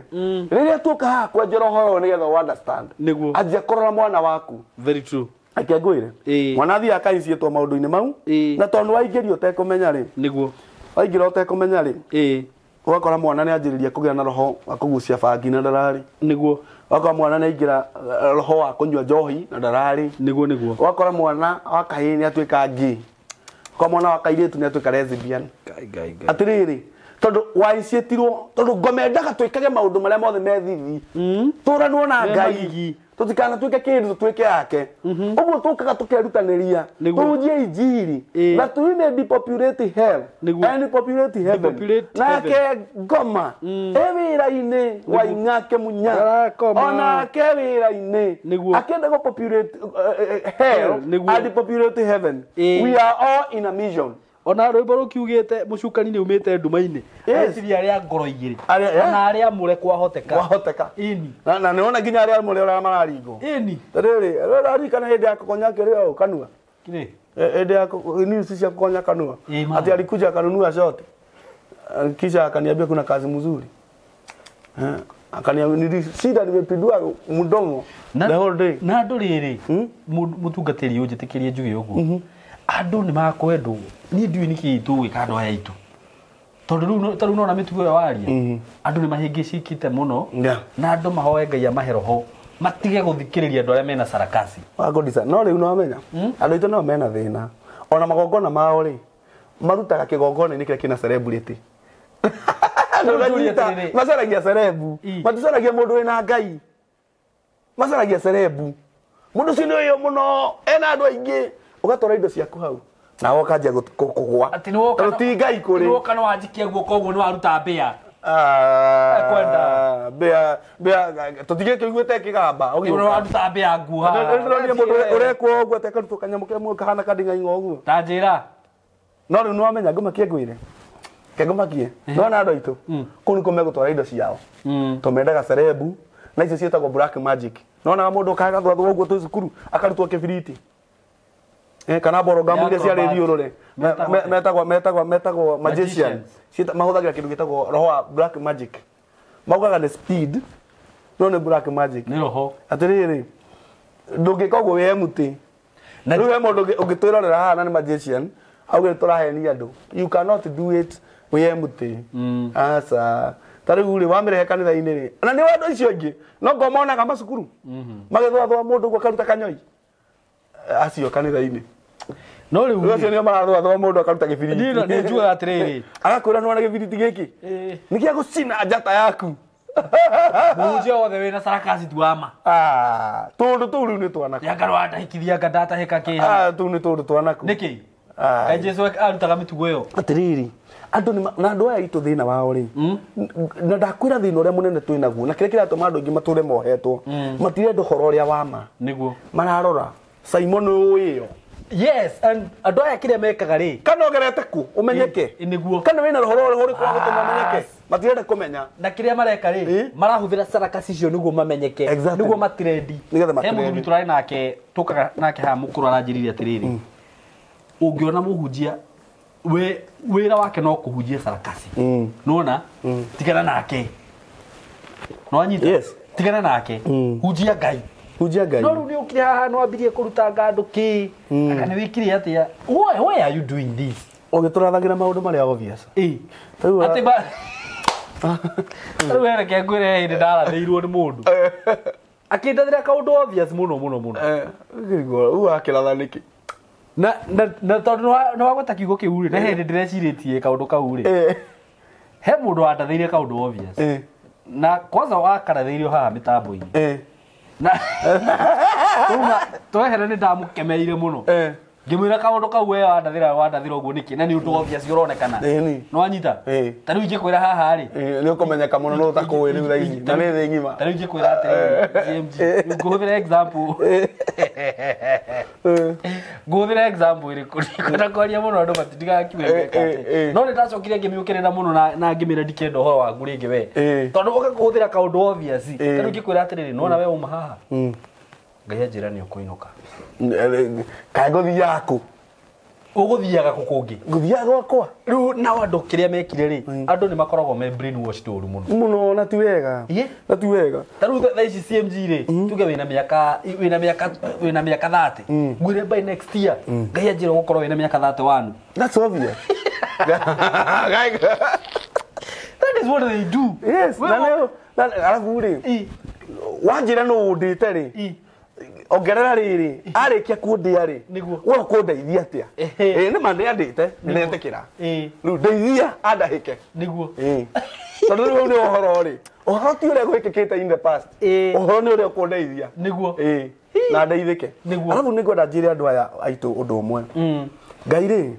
rĩrĩa tuoka haha kwenjera ũhoro ũyũ nĩgetha ũ understand. Nĩguo. Anjia kũrora mwana waku. Very true. Reke ngwĩre. Ĩĩ. Mwana athiaga akainiciĩtwo maũndũ-inĩ mau. Ĩĩ. Na tondũ waingĩrio ũtekũmenya rĩ, Nĩguo. waingĩra ũtekũmenya rĩ, Ĩĩ. ũgakora mwana nĩ anjĩrĩria kũgĩa na roho wa kũgucia bangi na ndararĩ. Nĩguo. Ũgakora mwana nĩ aingĩra roho wa kũnyua njohi na ndararĩ. Nĩguo nĩguo. Ũgakora mwana wa kahĩĩ nĩ atuĩka gay. Ũgakora mwana wa kairĩtu nĩ atuĩka lesbian. Ngai ngai ngai. Atĩrĩrĩ, tondũ waicĩtirwo tondũ ngoma endaga twĩkage maũndũ marĩa mothe me thithi. Tũranwo na Me Ngai. magigi. Tũtikanatuĩke kĩndũ tũtuĩke yake. Ũguo tũkaga tũkerutanĩria. Nĩguo. Tũhunjie injiri. Ĩĩ. Na we may depopulate hell. Nĩguo. And populate heaven. Depopulate Nake heaven. ngoma. E wĩra-inĩ wa ing'ake munya. Arakoma. Onake wĩra-inĩ. Nĩguo. Akĩenda gũ populate hell Nĩguo. and depopulate heaven. Ĩĩ. We are all in a mission. Ona rwĩmbo rũkiugĩte mũcukani nĩ umĩte nduma-inĩ. Yes. Etirie arĩa ngoro igĩrĩ. Arĩa- yeah. Ona arĩa amũre kwahoteka. Kwahoteka. Ĩni. Na nĩwona nginya arĩa amũre ũrĩa mararingwo. Ĩni. Rĩrĩ, ũraririkana hĩndĩ ya kũkonya kĩrĩa ũũ kanua? Kĩrĩ. Hĩndĩ ya news cia kũkonya kanua. Ĩĩ, ma. Ati alikuja akanunua shoti. Kisha akaniambia kuna kazi mzuri. Akaniambia shida nimepindua mdomo the whole day. Na andũ rĩrĩ mũtungatĩri ũyũ njĩtĩkĩrie njuge ũguo. Andũ nĩ makwendwo. Niĩ ndiũĩ nĩkĩ tũgwĩka andũ aya aitũ. Tondũ rĩu ta rĩu nona mĩtugo ĩyo waria. Andũ nĩ mahĩngĩcĩkĩte mũno. Yeah. Na andũ mahoe Ngai amahe roho. Matige gũthikĩrĩria andũ arĩa mena sarakasi. Wagodisa no rĩu no amenya. Andũ aitũ no mena thĩna. Ona magongona mao rĩ marutaga kĩgongona-inĩ kĩrĩa kĩna celebrity. Rĩu njũrie Nĩũranyita, atĩrĩrĩ. macaragia cerebu. Ĩ. Maticaragia mũndũ wĩna Ngai. Macaragia cerebu. Mũndũ ũcio nĩ ũyũ mũno, ena andũ aingĩ. Ũgatwara indo ciaku hau. Nawe ũkanjia kũgũa. Atĩ nĩ woka Tondũ ti Ngai kũrĩ. Nĩ woka no wanjikia guoko ũguo nĩ waruta mbĩa. Ah, mbĩa mbĩa tũtigĩkĩiguĩte ĩkĩgamba Nĩ ũgĩũka. waruta mbĩa nguo haha. Ndĩronire mũndũ ũrekwo ũguo atĩ akarutwo kanyamũ kemwe kahana kanding'aing'o ũguo. Ta njĩra. No rĩu nĩwamenya ngũmakie ngwĩre. Ke ngũmakie. Nĩwona andũ aitũ kũu nĩkuo megũtwara indo ciao. Tondũ mendaga cerebu na icio ciĩtagwo black magic. Nĩwonaga mũndũ okaga gathwathwa ũguo twĩ cukuru akarutwo kĩbiriti. Kana mborogamu iria ciarĩ thiũrũre. Metagwo magician. Mahũthagĩra kĩndũ gĩtagwo roho wa black magic. Maugaga nĩ speed no nĩ black magic. Nĩ roho. Atĩrĩrĩ ndũngĩka ũguo wĩ empty. Na Rĩu he mũndũ ũngĩtwĩrorera haha na nĩ magician auge tũrahenia andũ. You cannot do it wĩ empty. Aca. Ta rĩu rĩ wamĩrehe kanitha-inĩ rĩ na nĩ andũ icio ingĩ no ngoo monaga macukuru magĩthwathwa mũndũ ũguo akaruta kanyoi acio kanitha-inĩ. No rĩu Rĩu acio nĩo marathwathwa mũndũ akaruta gĩbiriti. Niĩ nĩ njugaga atĩrĩrĩ. Agakwĩra nĩwona gĩbiriti gĩkĩ nĩ gĩa gũcina njata yaku. Mũhunjia wothe wĩna sarakasi tu wa ma. Ah, tũndũ tũu rĩu nĩ twanaku. Anga wandahikithia anga ndatahĩka kĩ. Ah, tũu nĩ tũndũ twanaku. Nĩkĩ? Ah. Kaĩ Jesũ arutaga mĩtugo ĩyo. Atĩrĩrĩ, Andũ na andũ aya aitũ thĩna wao rĩ, na ndakwĩra thĩna ũrĩa mũnene twĩ naguo na kĩrĩa kĩratũma andũ aingĩ matũre mohetwo, matirenda ũhoro ũrĩa wa ma. Niguo. Mararora Simon ũyũ. Yes, and andũ aya kĩrĩa mekaga rĩ, kana ũgerete ku ũmenyeke. Nĩguo. Kana wĩna ũhoro ũrĩa ũrĩkũ wa gũtũma ũmenyeke, matirenda kũmenya. Na kĩrĩa mareka rĩ, marahũthĩra sarakasi icio nĩguo mamenyeke, nĩguo matirendi. Nĩgetha He mũthuri matirendi. tũrarĩ nake, tũkaga nake haha mũkũrũ aranjĩrire atĩrĩrĩ, ũngĩona mũhunjia we wĩra wake no kũhunjia sarakasi, nĩwona, tigana nake. Nĩwanyita? Yes. Tigana nake, hunjia Ngai. Hunjia Ngai. No rĩu nĩ ũkire haha no ambirie kũrutanga andũ kĩ, anga nĩ wĩkire atĩa? Why are you doing this? Ũgĩtũrathagĩra maũndũ marĩa obvious. Rĩu Atĩ ba rĩu reke ngwĩre hĩndĩ ndarathĩirwo nĩ mũndũ akĩndathĩra kaũndũ obvious mũno mũno mũno. Rĩu wakĩratha nĩkĩ? Na na tondũ nĩ wagweta kiugo kĩu rĩ, na hĩndĩ ndĩrecirĩtie kaũndũ kau rĩ, he mũndũ wandathĩire kaũndũ obvious, na kwanza wakarathĩirio haha mĩtambo-inĩ, na tuma twehere nĩ ndamũkemeire mũno, ngĩmwĩra kaũndũ kau we wandathĩra ũguo nĩkĩ, na nĩ ũndũ obvious ũronekana. Nĩwanyita? Ta rĩu ingĩkwĩra haha rĩ, Nĩ ũkũmenyeka mũno no ũtakũĩ rĩu thaa ici, na nĩ thĩ ng'ima. Ta rĩu ingĩkwĩra atĩrĩrĩ, GMG, ngũhũthĩra example. Ngũhũthĩra example ĩrĩkũ? Ndikwenda kwaria mũno andũ matindigakiuge ngeka atĩa. No nĩ ndacokire ngĩmĩũkĩrĩra mũno na ngĩmĩra ndikenda ũhoro waku rĩngĩ we. Tondũ ũgakũhũthĩra kaũndũ obvious. Ta rĩu ingĩkwĩra atĩrĩrĩ, nĩwona we uma haha? Ngai anjĩra nĩ ũkũinũka. Kaĩ ngũthiaga kũ? Ũgũthiaga kũ kũngĩ? Ngũthiaga gwakwa. Rĩu nao andũ kĩrĩa mekire rĩ, andũ nĩ makoragwo me brainwashed ũru mũno. Mũno, na ti wega. Na ti wega. Ta rĩu thaa ici CMG rĩ, tuge wĩna mĩaka, wĩna mĩaka, wĩna mĩaka 30. Ngwĩre by next year, Ngai anjĩra ũgũkorwo wĩna mĩaka 31. That's obvious. That is what they do. Yes, na nĩo, na arabu rĩ, wanjĩra nũ ũndĩte rĩ, ongerera rĩrĩ, arĩkia kũndĩa rĩ, we ũkũndeithia atĩa? Nĩ ma nĩandĩte, nĩndetĩkĩra. Rĩu ndeithia andahĩke. Nĩguo. Tondũ rĩu nĩ ũhoro rĩ, ũhoro ti ũrĩa gwĩkĩkĩte in the past. Ũhoro nĩ ũrĩa ũkũndeithia. Nĩguo. Na ndeithĩke. Nĩguo. Arabu nĩngwenda njĩre andũ aya aitũ ũndũ ũmwe. Ngai rĩ,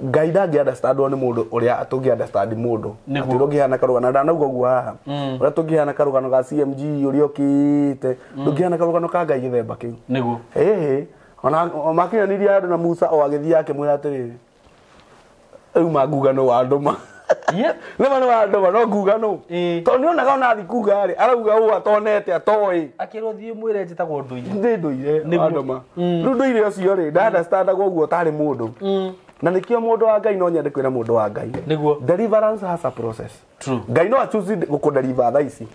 Ngai ndangĩ understandwo nĩ mũndũ ũrĩa tũngĩ understand mũndũ. Atĩ ũrĩa ũngĩhana karũgano, na ndanauga ũguo haha. Ũrĩa tũngĩhana karũgano ga CMG ũrĩa ũkĩte, ndũngĩhana karũgano ka Ngai gĩthemba kĩu. Nĩguo. Ona makinyanĩirie andũ na Musa o agĩthiĩ akĩmwĩra atĩrĩrĩ, rĩu ma nguga nũ wandũma. Nĩma nĩ wandũma, no nguga nũ. Tondũ nĩonaga ona athiĩ kuga rĩ, arauga ũũ atonete, atoĩ. Akĩrwo thiĩ mwĩre njĩtagwo Ndũire. Ndĩ Ndũire, wandũma. Rĩu Ndũire ũcio rĩ, nda understandagwo ũguo ũtarĩ mũndũ. Na nĩkĩo mũndũ wa Ngai no nyende kwĩra mũndũ wa Ngai. Nĩguo. Deliverance has a process. True. Ngai no achoose gũkũdeliver thaa ici.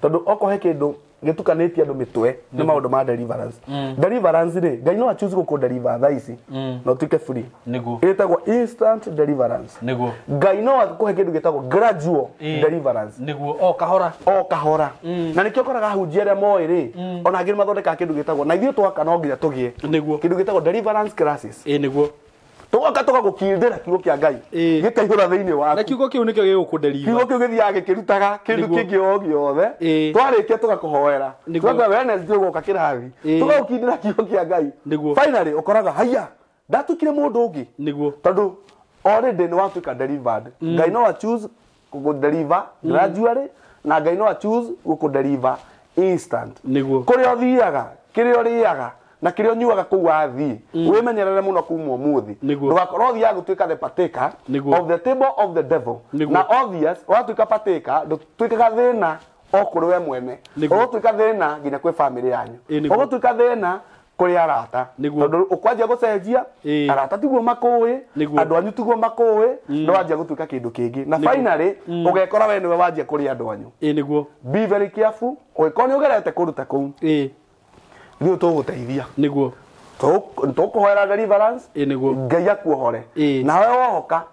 Tondũ okorwo he kĩndũ gĩtukanĩtie andũ mĩtwe nĩ maũndũ ma deliverance. Deliverance rĩ, Ngai no achoose gũkũdeliver thaa ici na ũtuĩke free. Nĩguo. Ĩtagwo instant deliverance. Nĩguo. Ngai no akũhe kĩndũ gĩtagwo gradual deliverance. Nĩguo, o kahora. O kahora. Na nĩkĩo ũkoraga ahunjia arĩa moĩ rĩ, ona angĩ nĩmathondekaga kĩndũ gĩtagwo, na ithuĩ twaka no nginya tũgĩe. Nĩguo. Kĩndũ gĩtagwo deliverance classes. Nĩguo. Tũgoka tũgagũkindĩra kiugo kĩa Ngai. Gĩkaihũra thĩinĩ waku. Na kiugo kĩu nĩkĩo gĩgũkũdeliver. Kiugo kĩu gĩthiaga gĩkĩrutaga kĩndũ kĩngĩ o gĩothe. Twarĩkia tũgakũhoera. Tũgakũhe Wednesday ũgoka kĩrathi. Tũgagũkindĩra kiugo kĩa Ngai. Finally ũkoraga haiya, ndatuĩkire mũndũ ũngĩ. Nĩguo. Tondũ already nĩ watuĩka delivered. Ngai no achoose gũkũdeliver gradually, na Ngai no achoose gũkũdeliver instant. Nĩguo. Kũrĩa ũthiaga, kĩrĩa ũrĩaga, na kĩrĩa ũnyuaga kũu wathiĩ, wĩmenyerere mũno kuma ũmũthĩ. Ndũgakorwo ũthiaga gũtuĩka the partaker of the table of the devil. Na obvious, watuĩka partaker, ndũtuĩkaga thĩna o kũrĩ we mwene. Ũgũtuĩka thĩna nginya kwĩ family yanyu. Ũgũtuĩka thĩna kũrĩ arata. Tondũ ũkwanjia gũcenjia, arata tiguo makũĩ, andũ anyu tiguo makũĩ, nĩwanjia gũtuĩka kĩndũ kĩngĩ. Na finally, ũgekora we nĩwe wanjia kũrĩ andũ anyu. Nĩguo. Be very careful, ũngĩkorwo nĩ ũgerete kũndũ ta kũu. Ithuĩ tũgũteithia. Nĩguo. Tũkũhoera deliverance. Nĩguo. Ngai akuohore. Nawe wohoka.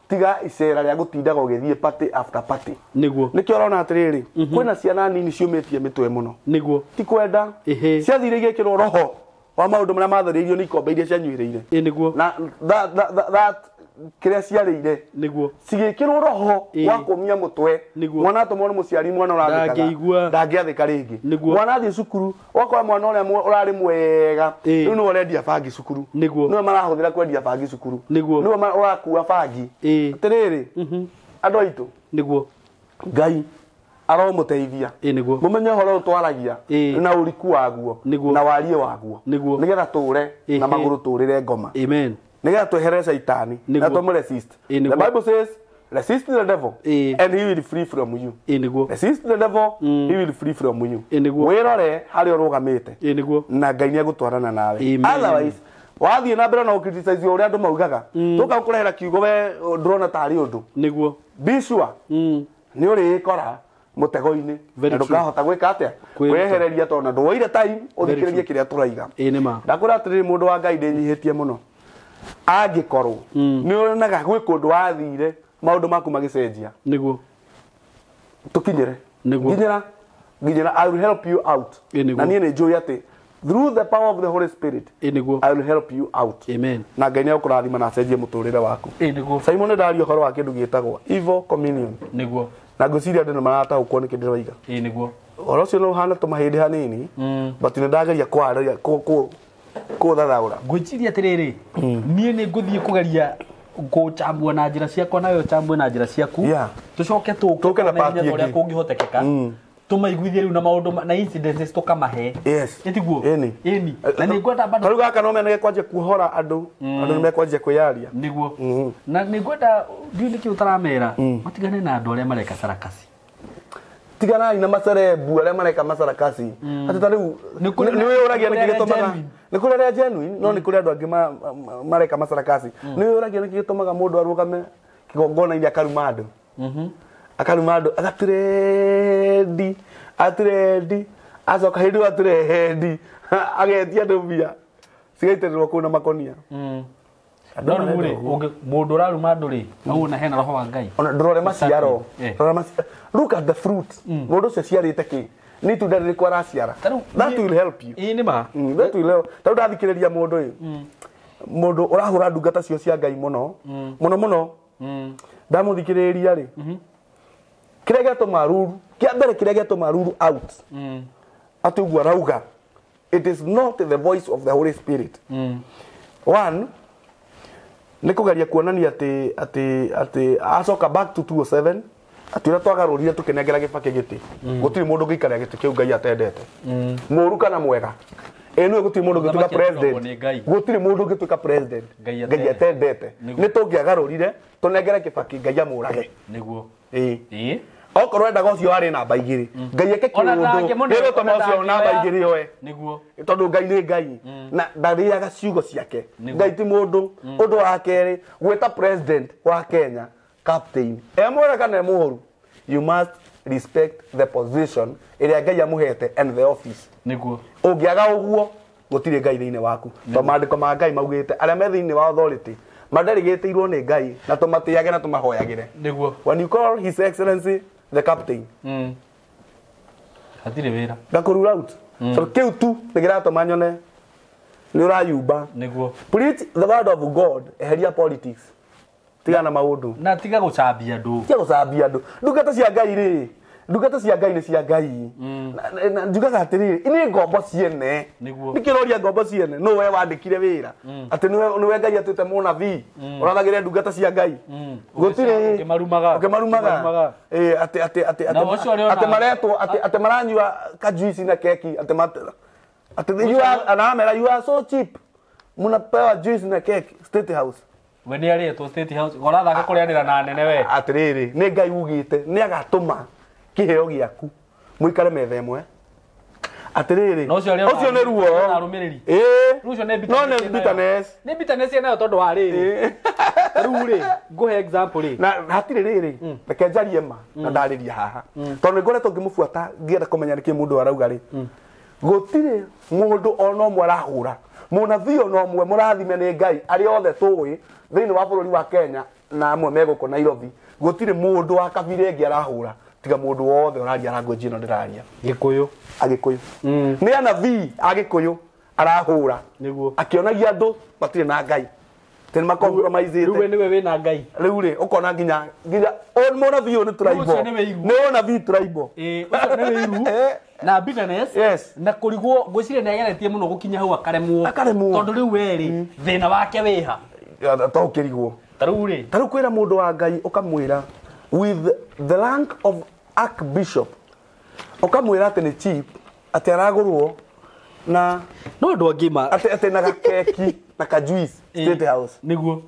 Tiga icera rĩa gũtindaga ũgĩthiĩ party after party. Nĩguo. Nĩkĩo ũrona atĩrĩrĩ, kwĩna ciana nini ciũmĩtie mĩtwe mũno. Nĩguo. Ti kwenda. Ciathire igĩkĩrwo roho wa maũndũ marĩa mathĩrĩirio nĩ ikombe iria cianyuĩrĩire. Nĩguo. Na that kĩrĩa ciarĩire Nĩguo. Cigĩkĩrwo roho wa kũmia mũtwe. Mwana atũmwo nĩ mũciari, mwana ũrathĩkaga Ndangĩigua. Ndangĩathĩka rĩngĩ. Nĩguo. Mwana athiĩ cukuru, ũgakora mwana ũrĩa ũrarĩ mwega rĩu nĩwe ũrendia bangi cukuru. Nĩwe marahũthĩra kwendia bangi cukuru. Nĩwe ũrakua bangi. Atĩrĩrĩ, andũ aitũ, Nĩguo. Ngai aromũteithia. Nĩguo. Mũmenye ũhoro ũyũ twaragia na ũriku waguo na wariĩ waguo, nĩgetha tũre na magũrũ, tũrĩre ngoma, Amen. Nĩgetha tweherere caitani na tũmũ resist. The Bible says, "Resist the devil and he will flee from you." Nĩguo. Resist the devil, he will flee from you. Nĩguo. Wĩrore harĩa ũrũgamĩte Nĩguo. na Ngai nĩ egũtwarana nawe. Amen. Otherwise wathiĩ na mbere na ũcriticize ũrĩa andũ maugaga, tũka gũkũrehera kiugo we ndũrona tarĩ ũndũ. Nĩguo. Be sure nĩ ũrĩĩkora mũtego-inĩ Very na true. ndũkahota gwĩka atĩa? Kwĩruta. Kwĩyehereria, tondũ na ndwoire time ũthikĩrĩrie True. kĩrĩa tũraiga. Nĩ ma. Ndakwĩra atĩrĩrĩ, mũndũ wa Ngai, ndĩnyihĩtie mũno. Angĩkorwo nĩ ũronaga gwĩ kũndũ wathire maũndũ maku magĩcenjia, Nĩguo. tũkinyĩre. Nĩguo. Nginyĩra, nginyĩra, I will help you out. Nĩguo. Na niĩ nĩ njũĩ atĩ through the power of the Holy Spirit, Nĩguo. I will help you out. Amen. Na Ngai nĩ egũkũrathima na acenjie mũtũrĩre waku. Nĩguo. Simon, nĩ ndaria ũhoro wa kĩndũ gĩtagwo evil communion Nĩguo. na ngwĩciria andũ nĩ marataũkwo nĩ kĩndũ ndĩroiga. Nĩguo. Ũhoro ũcio nĩ ũhana tũmahĩndĩ hanini, but nĩ ndageria kwarĩria kũthathaũra. Ngwĩciria atĩrĩrĩ, niĩ nĩ ngũthiĩ kũgeria gũchambua na njĩra ciakwa, nawe ũchambue na njĩra ciaku. Tũcoke tũke Tũke na na part ũrĩa ĩngĩ. Kũngĩhotekeka tũmaiguithie rĩu na maũndũ na incidences tũkamahe. Yes. Ĩtiguo? Ĩni. Ĩni, na nĩ ngwenda bado. Tarĩu gaka no menege kwanjia kuohora andũ, andũ nĩ mekwanjia kwĩyaria. Nĩguo, na nĩ ngwenda, ndiũĩ nĩkĩ ũtaramera matigane na andũ arĩa mareka sarakasi. Tiganai na macerebu arĩa mareka macarakasi, atĩ ta rĩu Nĩ kũrĩ nĩ wĩyũragia nĩ nĩkĩ kũrĩ arĩa gĩtũmaga genuine. Nĩ kũrĩ arĩa genuine, no nĩ kũrĩ andũ angĩ mareka macarakasi. Nĩ wĩyũragia nĩkĩ gĩtũmaga mũndũ arũgame kĩgongona-inĩ akaruma andũ, akaruma andũ, agaturendi aturendi, acoka hĩndĩ ĩyo aturendi agetia andũ mbia cigaitĩrĩrwo kũu na makonia. Andũ No rĩu marenda rĩ, ũguo. Mũndũ ũraruma andũ rĩ, au ona hena roho wa Ngai? Ona ndũrore maciaro. Eh. Rora look at the fruit. Mũndũ ũcio aciarĩte kĩ? Nĩ itunda rĩrĩkũ araciara? Ta rĩu That will help you. Ĩĩ, nĩ ma. That will help. Ta rĩu ndathikĩrĩria mũndũ ũyũ, mũndũ ũrahũra ndungata cio cia Ngai mũno mũno mũno, ndamũthikĩrĩria rĩ, kĩrĩa gĩatũma ruru kĩa mbere, kĩrĩa gĩatũma ruru out, atĩ ũguo arauga, it is not the voice of the Holy Spirit. One, nĩ kũgeria kuonania atĩ acoka back to 207, atĩ ũrĩa twagarũrire tũkĩnengera Gĩbakĩ gĩtĩ, gũtirĩ mũndũ ũngĩikarĩra gĩtĩ kĩu Ngai atendete, mũũru kana mwega. Ĩ nĩwe, gũtirĩ mũndũ ũngĩtuĩka Mũthamaki president. athuragwo nĩ Ngai. Gũtirĩ mũndũ ũngĩtuĩka president Ngai Ngai atendete. Nĩguo. Nĩ tũngĩagarũrire tũnengere Kĩbakĩ, Ngai amũrage. Nĩguo. Ĩĩ. Ĩĩ. Okorwo endaga ũcio warĩ namba 2, Ngai eke Ona kĩũndũ ndangĩmũne- gĩgũtũma ona ũcio namba ndangĩoya. 2 oe, Nĩguo. Tondũ Ngai nĩ Ngai na ndarĩaga ciugo ciake. Nĩguo. Ngai ti mũndũ. Ũndũ wa kerĩ, gwĩta president wa Kenya captain, e mwega kana e mũũru, you must respect the position ĩrĩa Ngai amũhete and the office. Nĩguo. Ũngĩaga ũguo, gũtirĩ Ngai thĩinĩ waku, to maandĩko ma Ngai maugĩte arĩa me thĩinĩ wa authority madelegĩtĩirwo nĩ Ngai na tũmatĩage na tũmahoyagĩre. Nĩguo. When you call His Excellency the captain, Hatirĩ wĩra. Ngakũrura out. So kĩu tu nĩ kĩratũma nyone nĩ ũrayumba. Nĩguo. Preach the word of God, eheria politics, tigana na maũndũ. Na tiga gũcambia andũ. Tia gũcambia andũ. Ndungata cia Ngai rĩ, ndungata cia Ngai nĩ cia Ngai. Na njugaga atĩrĩrĩ, nĩ ngombo ciene. Nĩguo. Nĩkĩroria ngombo ciene nũ we wandĩkire wĩra atĩ nĩwe Ngai atuĩte mũnabii ũrathagĩre ndungata cia Ngai? Gũtirĩ. Ũkĩmarumaga. Ũkĩmarumaga. Ũkĩmarumaga. Ĩĩ, atĩ Na ũcio ũrĩ ona- atĩ maretwo atĩ maranyua kajuici na keki, atĩ you are, anamera, "You are so cheap, mnapewa juice na keki State House." We nĩ arĩtwo State House, ũrathaka kũrĩanĩra na nene we. Atĩrĩrĩ, nĩ Ngai ugĩte nĩ agatũma kĩheo gĩaku mũikare metha ĩmwe. Atĩrĩrĩ, Na ũcio ũrĩ ona ũcio nĩ ruo. Ona arũmĩrĩri. Ĩĩ. Rĩu ũcio nĩ No nĩ bitterness ĩnayo. bitterness. Nĩ bitterness ĩnayo, tondũ wa rĩrĩ, rĩu rĩ, ngũhe example rĩ. Na hatirĩ rĩrĩ, reke njarie ma na ndarĩria haha, tondũ nĩ ngoretwo ngĩmũbuata ngĩenda kũmenya nĩkĩ mũndũ arauga rĩ. Gũtirĩ mũndũ ona ũmwe arahũra mũnabii ona ũmwe mũrathime nĩ Ngai, arĩa othe tũĩ thĩinĩ wa bũrũri wa Kenya na amwe me gũkũ Nairobi. Gũtirĩ mũndũ wa kabira ĩngĩ arahũra, tiga mũndũ wothe ũraria language ĩno ndĩraria. Gĩkũyũ. Agĩkũyũ, nĩ anabii Agĩkũyũ arahũra Nĩguo. akĩonagia andũ matirĩ na Ngai. Tĩ nĩ macompromisĩte. Rĩu we nĩwe wĩna Ngai. Rĩu rĩ ũkona nginya mũnabii ũyũ nĩ tribal. Ũcio nĩ wĩiru. Nĩ ũnabii tribal. Ĩĩ, ũcio nĩ wĩiru. Na bitterness. Yes. Na kũrigwo ngwĩciria nĩ ageretie mũno gũkinya hau akaremwo. Akaremwo. Tondũ rĩu we rĩ, thĩna wake wĩha. To ũkĩrigwo. Ta rĩu rĩ. Ta rĩu kwĩra mũndũ wa Ngai ũkamwĩra with the rank of archbishop ũkamwĩra atĩ nĩ cheap, atĩ aragũrwo na No andũ angĩ ma atĩ na gakeki na ka juice State House. Nĩguo.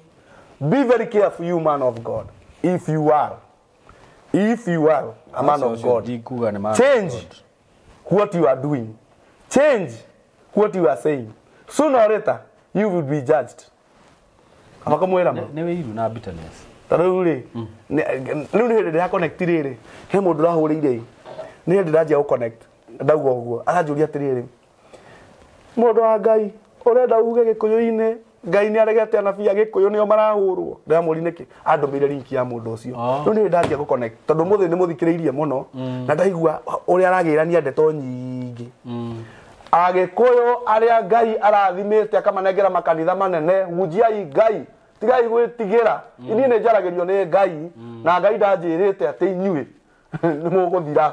Be very careful, you man of God. If you are a man of God, Ndikuga nĩ man of change God. what you are doing. Change what you are saying. Sooner or later, you will be judged. Amakamwĩra ma. Nĩ wĩiru na bitterness. Ta rĩu rĩ, rĩu nĩ hĩndĩ ndĩra connect rĩrĩ, he mũndũ ũrahũrĩire, nĩ hĩndĩ ndĩranjia gũ connect, ndauga ũguo, aranjũria atĩrĩrĩ, mũndũ wa Ngai, ũrenda uge Gĩkũyũ-inĩ, Ngai nĩ aregete anabii a Gĩkũyũ nĩo marahũrwo. Ndĩramũria nĩkĩ, andũmĩire link ya mũndũ ũcio. Rĩu nĩ hĩndĩ ndanjia gũ connect, tondũ mũthĩ nĩ mũthikĩrĩirie mũno, na ndaigua ũrĩa aragĩrania ndeto nyingĩ. Agĩkũyũ arĩa Ngai arathimĩte akamanengera makanitha manene, hunjiai Ngai, tigai gwĩtigĩra. Niĩ nĩ njaragĩrio nĩ Ngai, na Ngai ndanjĩrĩte atĩ inyuĩ nĩ mũgũthira.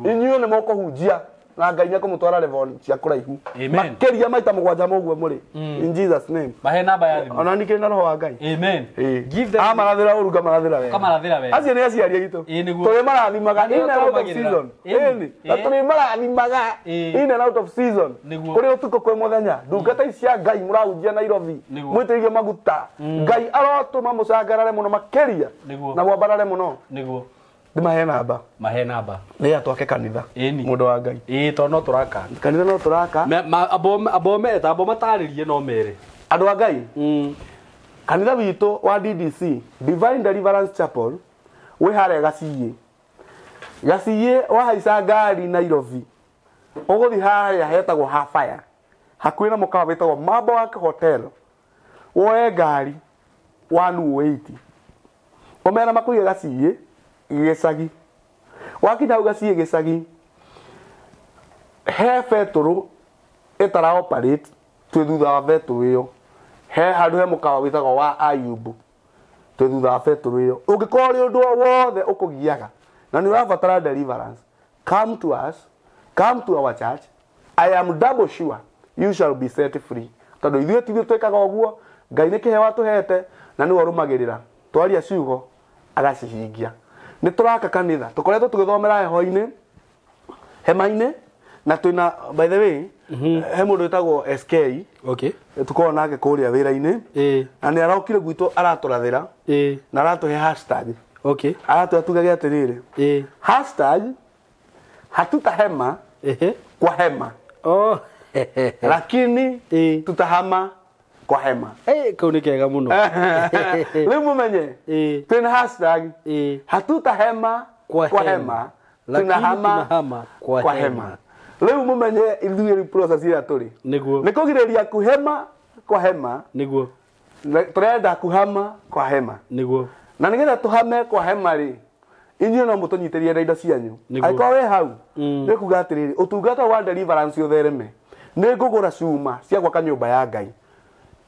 Inyuĩ nĩ mũkũhunjia, na Ngai nĩ ekũmũtwara level cia kũraihu. Makĩria maita mũgwanja mũguo mũrĩ. In Jesus name. Mahe namba ya thimũ. Ona nikĩrĩ na roho wa Ngai. Amen. Give them. Amarathĩra ũru ngamarathĩra wega. Ũkamarathĩra wega. Acio nĩ aciari aitũ. Ĩĩ, nĩguo. Tũrĩmarathimaga in and out of season. Ĩni. Na tũrĩmarathimaga in and out of season. Kũrĩ ũtukũ kwĩ mũthenya. Ndungata ici cia Ngai mũrahunjia Nairobi. Mwĩtĩrĩrie maguta. Ngai arotũma mũcangarare mũno makĩria. Na mwambarare mũno. Nĩguo. Ndĩmahe namba. Mahe namba. Nĩ atwake kanitha. Mũndũ wa Ngai. Ĩĩ, tondũ no tũraka. Kanitha no tũraka. Abo matarĩrie no mere. Andũ a Ngai. Kanitha witũ wa DDC, Divine Deliverance Chapel, wĩ harĩa Gaciĩ. Gaciĩ wahaica ngari Nairobi. Ũgũthiĩ harĩa hetagwo Hafire. Hakuhĩ na mũkawa wĩtagwo Mabwak Hotel. Woe ngari 180. Ũmera makũige Gaciĩ gĩcagi. Wakinya hau Gaciĩ gĩcagi, he betũrũ ĩtara operate, twĩ thutha wa betũrũ ĩyo. He handũ he mũkawa wĩtagwo wa Ayubu, twĩ thutha wa betũrũ ĩyo. Ũngĩkorwo ũrĩ ũndũ o wothe ũkũgiaga na nĩ ũrabatara deliverance, come to us, come to our church. I am double sure you shall be set free. Tondũ ithuĩ ti ithuĩ twĩkaga ũguo, Ngai nĩ kĩheo atũhete na nĩwe ũrũmagĩrĩra. Twaria ciugo agacihingia. Nĩ tũraka kanitha, tũkoretwo tũgĩthomera heho-inĩ, hema-inĩ, na twĩna, by the way, he mũndũ wĩtagwo SK. Okay. Tũkoragwo nake kũrĩa wĩra-inĩ. Na nĩ arokire gwitũ aratũrathĩra. Na aratũhe hashtag. Okay. Aratũhe tugage atĩrĩrĩ. Hashtag hatutahema kwa hema. Oh. Lakini tutahama kwa hema. Kau nĩ kega mũno. Rĩu mũmenye. Twĩna hashtag hatutahema kwa hema, tunahama kwa hema. Rĩu mũmenye ithuĩ rĩu process ĩrĩa tũrĩ. Nĩguo. Nĩ kũgirĩrĩria kuhema kwa hema. Nĩguo. Tũrenda kuhama kwa hema. Nĩguo. Na nĩgetha tũhame kwa hema rĩ, inyuĩ no mũtũnyitĩrĩrie na indo cianyu. Angĩkorwo wĩ hau, nĩ kuga atĩrĩrĩ, ũtungata wa deliverance ũthereme. Nĩ ngũgũra cuma cia gwaka nyũmba ya Ngai.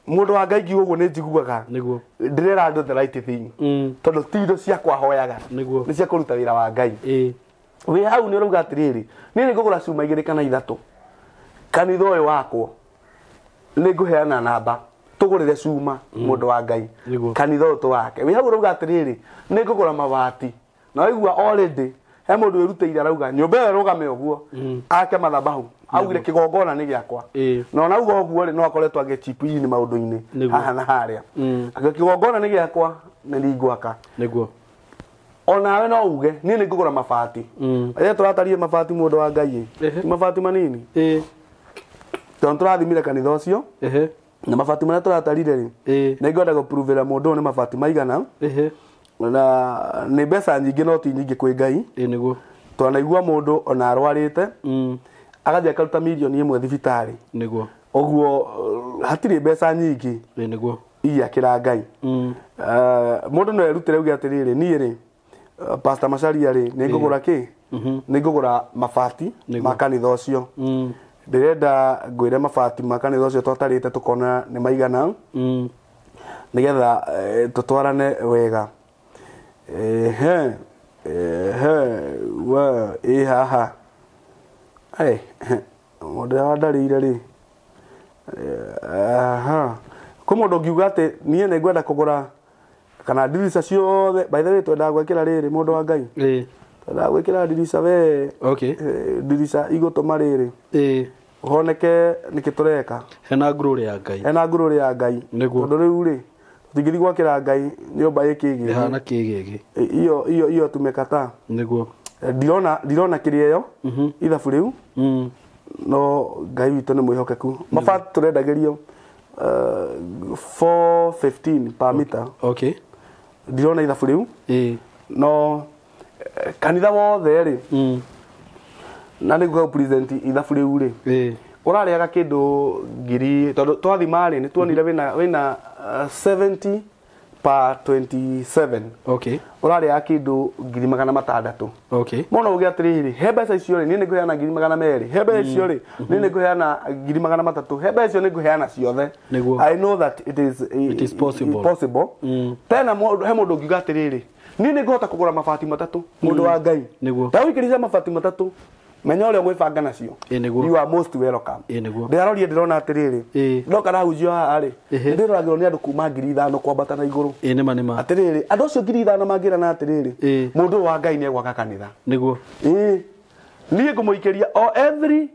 Mũndũ wa Ngai ngiuga ũguo nĩ njiguaga. Nĩguo. Ndĩrera andũ the right thing. Tondũ ti indo ciakwa hoyaga. Nĩguo. Nĩ cia kũruta wĩra wa Ngai. Wĩ hau nĩ ũrauga atĩrĩrĩ, niĩ nĩ ngũgũra cuma igĩrĩ kana ithatũ. Kanitha ũyũ wakwo nĩ ngũheana namba tũgũrĩre cuma mũndũ wa Ngai. Kanitha ũyũ tũwake. Wĩ hau ũrauga atĩrĩrĩ, nĩ ngũgũra mabati. Na waigua already he mũndũ wĩrutĩire arauga nyũmba ĩyo ĩrũgame ũguo, ake mathabahu, augire kĩgongona nĩ gĩakwa. Na ona auga ũguo rĩ, no akoretwo agĩchip in maũndũ-inĩ haha na harĩa. Akauga kĩgongona nĩ gĩakwa na nĩ ngwaka. Nĩguo. Onawe no uge niĩ nĩ ngũgũra mabati. Rĩrĩa tũratarie mabati mũndũ wa Ngai ĩ, ti mabati manini. Tondũ tũrathimire kanitha ũcio. Na mabati marĩa tũratarire rĩ, nĩ ngwenda gũpruvĩra mũndũ ũyũ nĩ mabati maigana. Na nĩ mbeca nyingĩ no ti nyingĩ kwĩ Ngai. Nĩguo. Twanaigua mũndũ ona arwarĩte, agathiĩ akaruta mirioni ĩmwe thibitarĩ. Nĩguo. Ũguo hatirĩ mbeca nyingĩ. Nĩguo. Iakĩra Ngai. Mũndũ no erutĩre auge atĩrĩrĩ, niĩ rĩ, Pastor Macharia rĩ, nĩ ngũgũra kĩ? Nĩ ngũgũra mabati ma kanitha ũcio. Ndĩrenda ngwĩre mabati ma kanitha ũcio twatarĩte tũkona nĩ maigana. Nĩgetha tũtwarane wega. Ehe. Ehe. We ĩ haha. Mũndũ ũrĩa wandarĩire rĩ. Aha. Kwĩ mũndũ ũngiuga atĩ niĩ nĩ ngwenda kũgũra kana ndirica ciothe. By the way, twendaga gwĩkĩra rĩrĩ, mũndũ wa Ngai. Twendaga gwĩkĩra ndirica we. Ndirica igũtũma rĩrĩ. Honeke nĩkĩ tũreka. Hena glory ya Ngai. Hena glory ya Ngai. Nĩguo. Tondũ rĩu rĩ, tũtingĩthiĩ gwakĩra Ngai nyũmba ĩkĩgĩgĩ. Ĩhana kĩgĩgĩ. Iyo iyo iyo tumekataa. Nĩguo. Ndirona kĩrĩa ĩyo ithabu rĩu. No Ngai witũ nĩ mwĩhokeku. Mabati tũrendagĩrio 415 per meter. Ndirona ithabu rĩu. No kanitha wothe rĩ. Na nĩguo present ithabu rĩu rĩ. Ũrarĩaga kĩndũ ngiri tondũ twathima rĩ nĩ tuonire wĩna 70 per 27. Ũrarĩaga kĩndũ ngiri 600. Mũno uge atĩrĩrĩ, he mbeca icio rĩ, niĩ nĩngũheana ngiri 200. He mbeca icio rĩ, niĩ nĩngũheana ngiri 300. He mbeca icio nĩngũheana ciothe. I know that it is possible. Possible. Tena he mũndũ ũngiuga atĩrĩrĩ, niĩ nĩngũhota kũgũra mabati 3, mũndũ wa Ngai. Ndawĩkĩrĩte mabati 3, menya ũrĩa ũgwĩbanga nacio. You are most welcome. Ndĩraroria ndĩrona atĩrĩrĩ, ndoka ndahunjio haha rĩ, ndĩroragĩrwo nĩ andũ kuma 5,000 kwambata na igũrũ. Nĩma. Atĩrĩrĩ, andũ acio 5,000 mangĩrana atĩrĩrĩ, mũndũ ũyũ wa Ngai nĩegwaka kanitha. Nĩguo. Niĩ ngũmũikĩria o every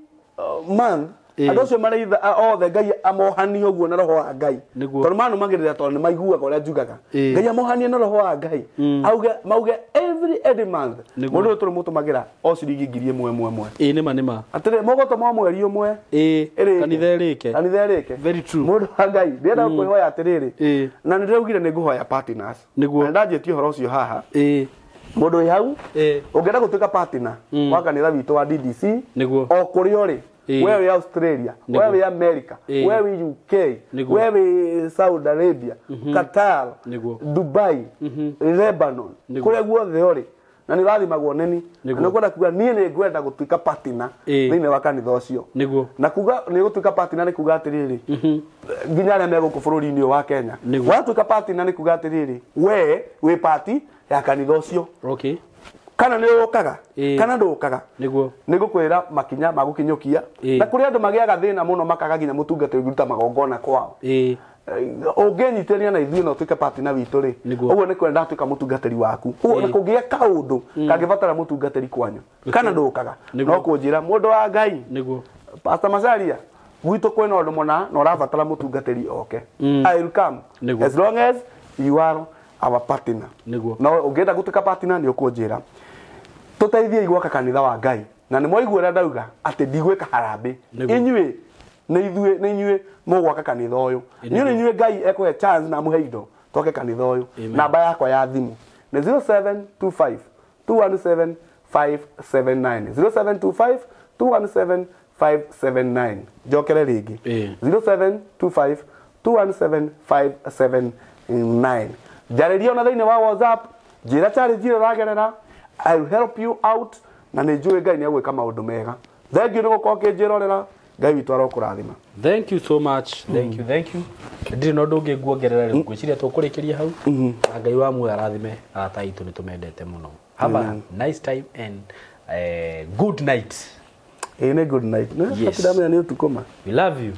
month, andũ acio mareitha othe Ngai amohanie ũguo na roho wa Ngai. Tondũ manũmagĩrĩra tondũ nĩmaiguaga ũrĩa njugaga. Ngai amohanie na roho wa Ngai. Auge mauge every month. Mũndũ ũyũ tũrĩmũtũmagĩra o ciringi 1,000 ĩmwe. Nĩma. Atĩrĩ, mũgũtũma mweri ũmwe. Kanitha ĩrĩke. Kanitha ĩrĩke. Very true. Mũndũ wa Ngai, ndĩrenda kwĩhoya atĩrĩrĩ. Na nĩndĩraugire nĩngũhoya partners. Nĩguo. Na ndanjĩtie ũhoro ũcio haha. Mũndũ wĩ hau, ũngĩenda gũtuĩka partner wa kanitha witũ wa DDC, o kũrĩa ũrĩ, we wĩ Australia, we wĩ America, we wĩ UK, we wĩ Saudi Arabia, Qatar, Dubai, Lebanon, kũrĩa guothe ũrĩ, na nĩ ũrathimagwo nĩni, na nĩ ũkwenda kuga niĩ nĩ ngwenda gũtuĩka partner thĩinĩ wa kanitha ũcio. Na kuga nĩ gũtuĩka partner nĩ kuga atĩrĩrĩ, nginya arĩa me gũkũ bũrũri-inĩ ũyũ wa Kenya. Watuĩka partner nĩ kuga atĩrĩrĩ, we wĩ party ya kanitha ũcio. Kana nĩ ũkaga, kana ndũkaga. Nĩguo. Nĩngũkwĩra makinya ma gũkinyũkia. Na kũrĩ andũ magĩaga thĩna mũno makaga nginya mũtungatĩri kũruta magongona kwao. Ũngĩnyitĩrĩria na ithuĩ na ũtuĩke partner witũ rĩ, ũguo nĩ kwenda atuĩka mũtungatĩri waku. Ũguo na kũngĩa kaũndũ kangĩbatara mũtungatĩri kwanyu, kana ndũkaga, no kũnjĩra mũndũ wa Ngai. Nĩguo. Pastor Macharia, gwitũ kwĩna ũndũ mũna na ũrabatara mũtungatĩri oke. I will come as long as you are our partner. No ũngĩenda gũtuĩka partner nĩ ũkũnjĩra. Tũteithiei gwaka kanitha wa Ngai. Na nĩ mwaigua ũrĩa ndauga atĩ ndigwĩka harambĩ. Inyuĩ nĩ ithuĩ nĩ inyuĩ mũgwaka kanitha ũyũ. Niĩ nĩ inyuĩ Ngai ekũhe chance na amũhe indo twake kanitha ũyũ. Namba yakwa ya thimũ nĩ 0725 217 579. 0725 217 579. Njokere rĩngĩ. 0725 217 579. Njarĩria ona thĩinĩ wa WhatsApp, njĩra challenge ĩrĩa ũragerera, I will help you out, na nĩ njũĩ Ngai nĩ egwĩka maũndũ mega. Thank you nĩ gũkorwo ũkĩnjĩrorera. Ngai witũ arokũrathima. Thank you so much. Thank you, thank you. Ndirĩ na ũndũ ũngĩ nguongerera rĩu, ngwĩciria tũkũrĩkĩria hau. Na Ngai wa muoyo arathime arata aitũ, nĩ tũmendete mũno. Have a nice time and good night. Nĩ good night. Yes. Ndamenya nĩ ũtukũ ma. We love you.